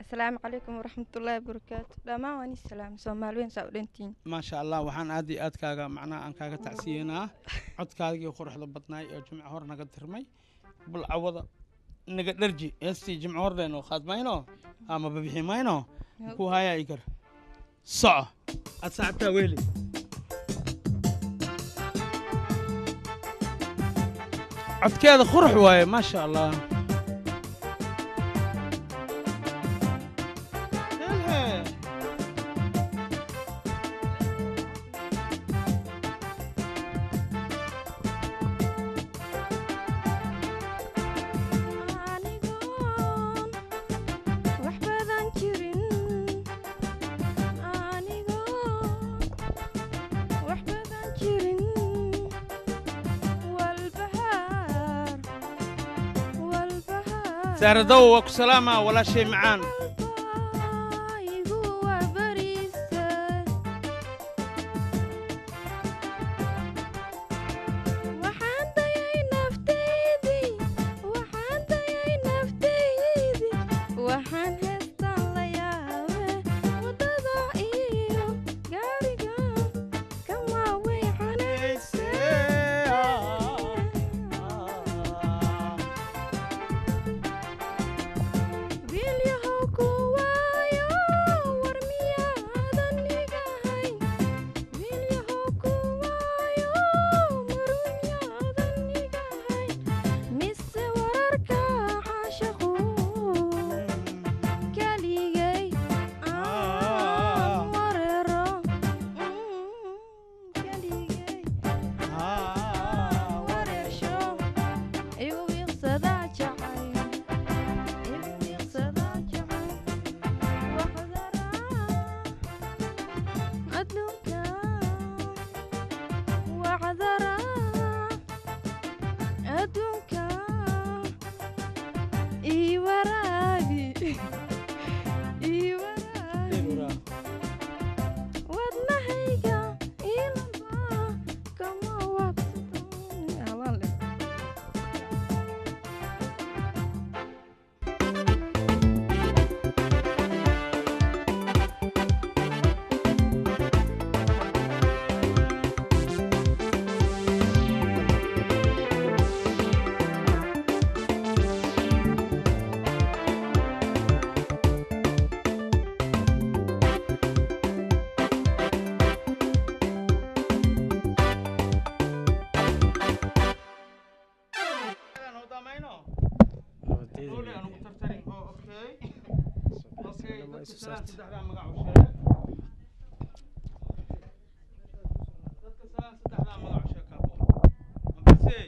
Asalaamu calaykum waraxmatullaahi wabarakaatu. Dhammaan waan ii salaam, Soomaaliweyn saa u dhantiin. Maasha Allah. Waxaan aad iyo aad kaaga macnaha aan kaaga tacsiyeynaa codkaagii quruxda badnaay ee Jimco hor naga tirmay. Bal cawada naga dharji heestii Jimco hor leenoo qaadmayno ama babixi mayno ku haya ikar soco aad saacabtaa weli. Codkeeda qurux waaye, maasha Allah. Elhe. Anigoon wax badan jirin, anigoon wax badan jirin, walbahaar, walbahaar. Saaradow, waa ku salaamaa walaashay macaan. Baa igu wabarista. Waxaan dayay naftaydii, waxaan dayay naftaydii, waxaan heestaan la yaabe, waddada iyo gaariga kama weecanayse. Wiilyahow ku waayo, war miyaadan igahayn? Wiilyahow ku waayo, mar miyaadan igahayn? Mise wararka caashaqu keligay aan wareero, keligay aan wareersho, igu wiiqsada jacayl, igu wiiqsada jacayl, waxdara adduunka, wacdara. Noole aan ugu tartarin. Oh, okay, dadka salaan saddexdaa magac u sheeg. Dadka salaan saddexdaa magac u sheeg, kaabo ambasey.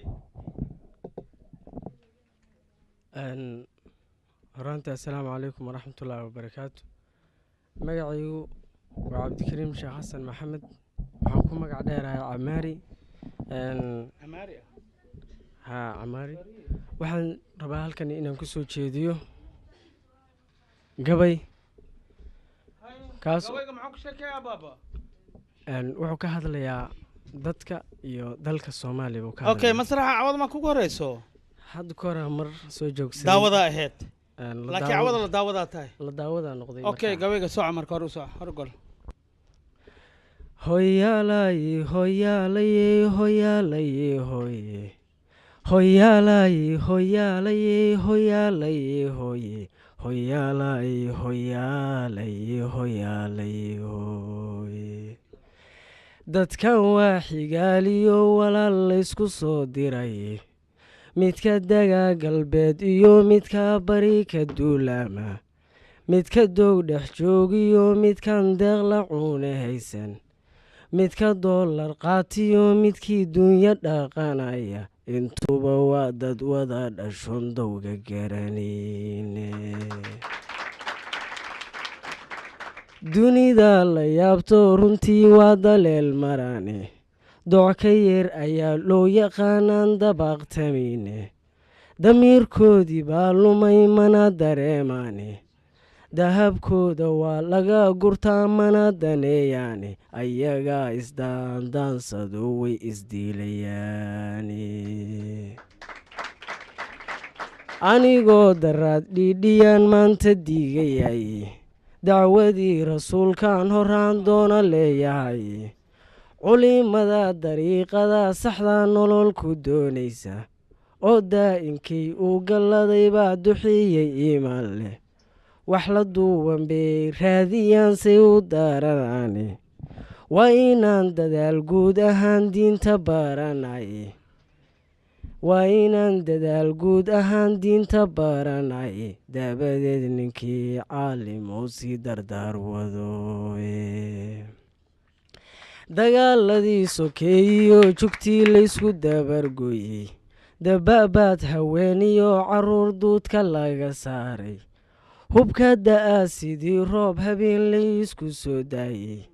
Horaanta assalaamu calaykum waraxmatullaahi wabarakaatu. Magacaygu waa Cabdikariim Sheekh Xasan Maxamed, waxaan ku magac dheerahay Camaari. Camaari ah? Haa, Camaari. Waxaan rabaa halkan inaan kusoo jeediyo gabay kaas. Gabayga maxaa ku sheekeeyaa, baaba? Wuxuu ka hadlayaa dadka iyo dalka Soomaaliya buu ka Okay. hadlayaa. Masraxa cawada ma kugu horeyso? Hadda ka hore mar soo joogsaday. Daawadaa ahayd. La laakiin cawada la daawadaa tahay. La daawadaa noqday. Okay. Markaa. Gabayga soco marka, hore u soco, hore gol. Hoyaalay, hoyaalay, hoyaalay, hoye, hoyaalay, hoyaalay, hoyaalay, hoye, hoyaalay, hoyaalay, hoyaalay, hoye. Dadkan waa xigaaliyo walaal laysku soo diray, midka dega galbeed iyo midka bari ka duulaama, midka doog dhex joogiyo midkan deeq la cuune haysan, midka doolar qaatiyo midkii duunyo dhaqanaya, intuba waa dad wada dhashon dowga garanayne. Dunida la yaabto runtii waa daleel marane, dooc ka yeer ayaa loo yaqaanaan dabaaqtamayne, damiirkoodii baa lumay mana dareemaane, dahabkooda waa laga gurtaa mana daneeyaane, ayagaa isdaandaansado way isdiilayaane. Anigoo daraad dhiidhiyaan maanta diigayay, dacwadii rasuulkaan horaan doona leeyahay, culimada dariiqada saxda nolol ku doonaysa oo daa'inkay uu galladay baa duxiyey iimaan leh, wax la duuban bay raadiyaan say u daaranaane, waa inaan dadaal guud ahaan diinta baranay, waa inaan dadaal guud ahaan diinta baranay, dabadeed ninkii caalim uu sii dardaar wado. Dagaaladii sokeeyiyo jugtii laysku dabargoyey, dababaad haweeniyo caruur duudka laga saaray, hubka da-aa sidii roob habeen laysku soo daayey,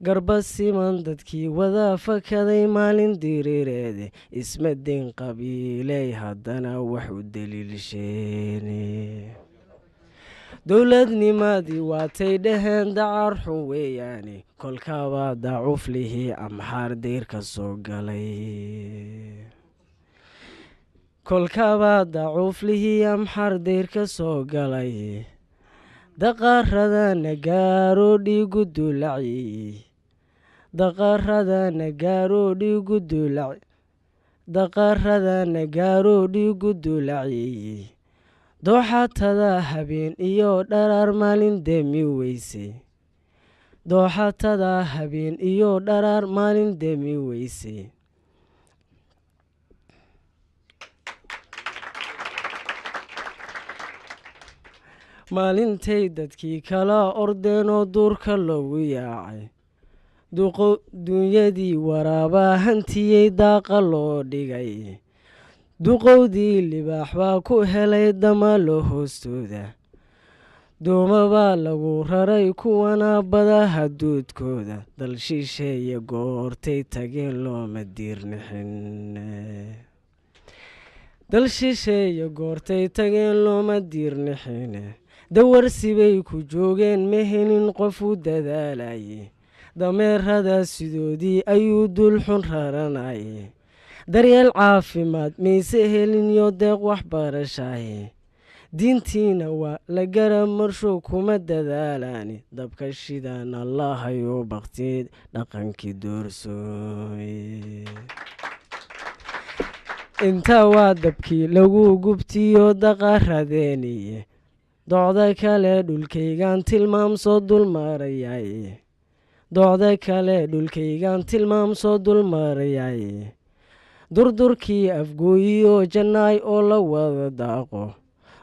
garba siman dadkii wada fakaday maalin diriireede, isma din qabiiley haddana wax u daliilsheene. Dowladnimadii waatay dhaheen dacar xun weeyaane, kolkaabaa dacuflihii Amxaar deyr ka soo galay, kolkaabaa dacuuflihii Amxaar deyr ka soo galay, daqaradana gaaro dhiigu dulaci, daqaradana gaaro dhiigu dulac, daqaradana gaaro dhiigu dulaciyey, dooxatada habeen iyo dharaar maalin demi weysey, dooxatada habeen iyo dharaar maalin demi weysey. Maalintay dadkii kala ordeen oo duurka loogu yaacay, duqo duunyadii waraabaa hantiyey daaqa loo dhigay, duqowdii libaax baa ku helay damalo hoostooda, duuma baa lagu raray kuwana badaha duudkooda, dal shisheeye goortay tageen looma diirnixin, dal shisheeye goortay tageen looma diirnixine, dawarsi bay ku joogeen ma helin qof u dadaalaye, dameerada sidoodii ayuu dulxun raranaye, daryeel caafimaad mayse helin yo deeq waxbarashaye, diintiina waa la garab marsho kuma dadaalaani, dabka shidan Allahayuu bakti dhaqankii doorsooye. Intaa waa dabkii lagu gubtiyo daqaradeeniye, docda kale dhulkaygaan tilmaam soo dulmarayaye, docda kale dhulkaygaan tilmaam soo dulmarayaye, durdurkii Afgooyiyo Jannaay oo la wada daaqo,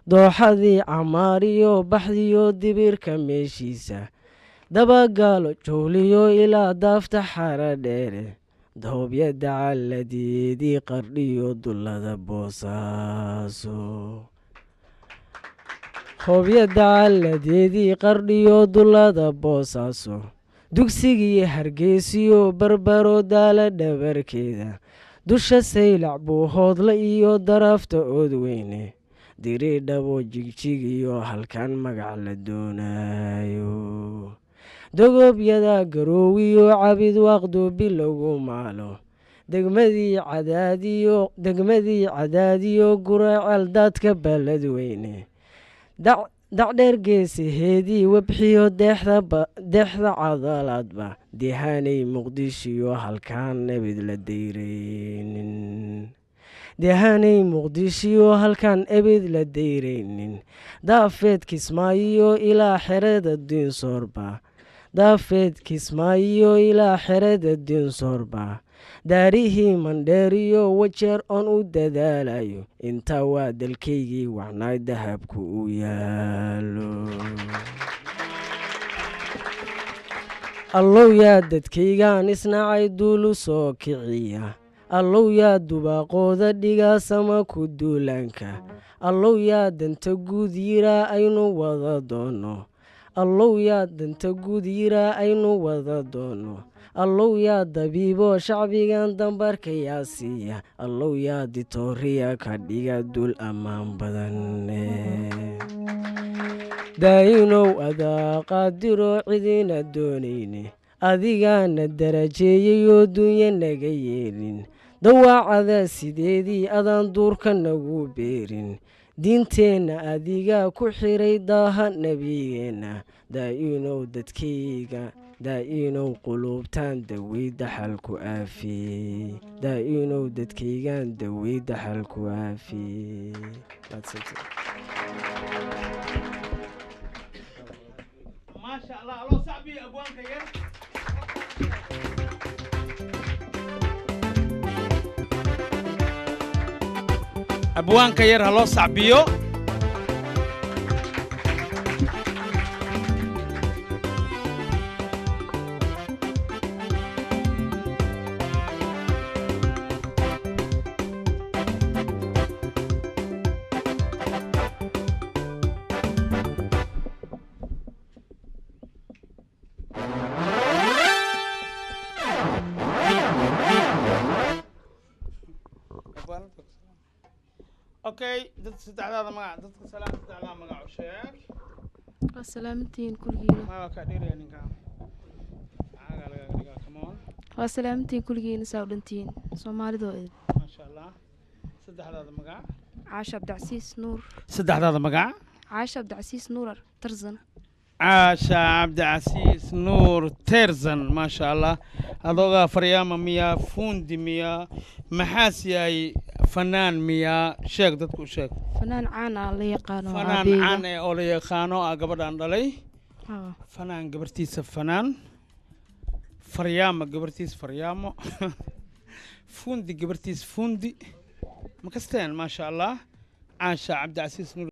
Dooxadii Camaariyo baxdiyo dibirka meeshiisa, Dabagaalo Jowliyo ilaa daafta Xara Dheere, Doobyada calladeedii Qardhiyo dullada Boosaaso, Hoobyada calladeedii Qardhiyo dullada Boosaaso, dugsigii Hargeysiyo Barbaro daala dhabarkeeda, dusha Saylac, Buuhoodle iyo darafta Oodweyne, Diridhabo, Jigjig iyo halkan magac la doonayo, Dogobyada Garoowiyo Cabid Waaqdubi lagu maalo, degmadii Cadaadiyo, degmadii Cadaadiyo Guraceel, daadka Baladweyne, Dacdheer geesaheedii, Webxiyo deexda Cadalaadba, Dehaanay Muqdishiyo halkaan ebid la dayraynin, Dehaanay Muqdishiyo halkaan ebid la dayraynin, Daafeed Kismaayiyo ilaa xerada Diinsoorba, Daafeed Kismaayiyo ilaa xerada Diinsoorba, daarihii Mandheeriyo Wajeer oon u dadaalayo, intaa waa dalkaygii wacnaay dahabku u yaalo. Allow yaa dadkaygaan isnacay duulu soo kiciya, allow yaa dubaaqooda dhigaa sama ku duulaanka, allow yaa danta guud yiraa aynu wada doono, allow yaa danta guud yiraa aynu wada doono, allow yaa dabiibo shacbigan dambarka yaa siiya, allow yaa ditooriya ka dhiga dul ammaan badan. Daayinow adaa qaadiro cidina doonayne, adigaana darajeeyayoo dunya naga yeelin, dawaacada sideedii adaan duurka nagu beerin, diinteenna adigaa ku xiray daaha nebigeenna. Daa'inow dadkayga, daa'inow quluubtaan dawey daxalku aafiyey, daa'inow dadkaygaan dawey daxalku aafiyey. Maasha Allah, aloo sacbiyo abwaanka yar. Abwaanka yar ha loo sacbiyo. Okay, dad saddexdaada magac dadka salaam, saddexdaa magac u sheeg. Waa salaamantihiin kulligiina. Ma waa kaa dheeraya ninka caagaa lagaaga dhigaa, come on. Waa salaamantihiin kulligiina, saa u dhantihiin Soomaalidoo idin. Maasha Allah, saddexdaada magac? Caasha Cabdicasiis Nuur. Saddexdaada magac? Caasha Cabdicasiis Nuurar Tarzan. Caasha Cabdicasiis Nuur Terzan, maasha Allah. Adoogaa faryaama miyaa, fuundi miyaa, maxaas yahay, fanaan miyaa? Sheeg dadku u sheeg. Fanaan caan ah la yaqaano. Fanaan caan eh oo la yaqaano ah gabadhaan dhalay. Fanaan gabartiisa, fanaan faryaama gabartiisa faryaamo, fuundi gabartiisa fuundi, ma kasteen? Maasha Allah, Caasha Cabdicasiis Nuur.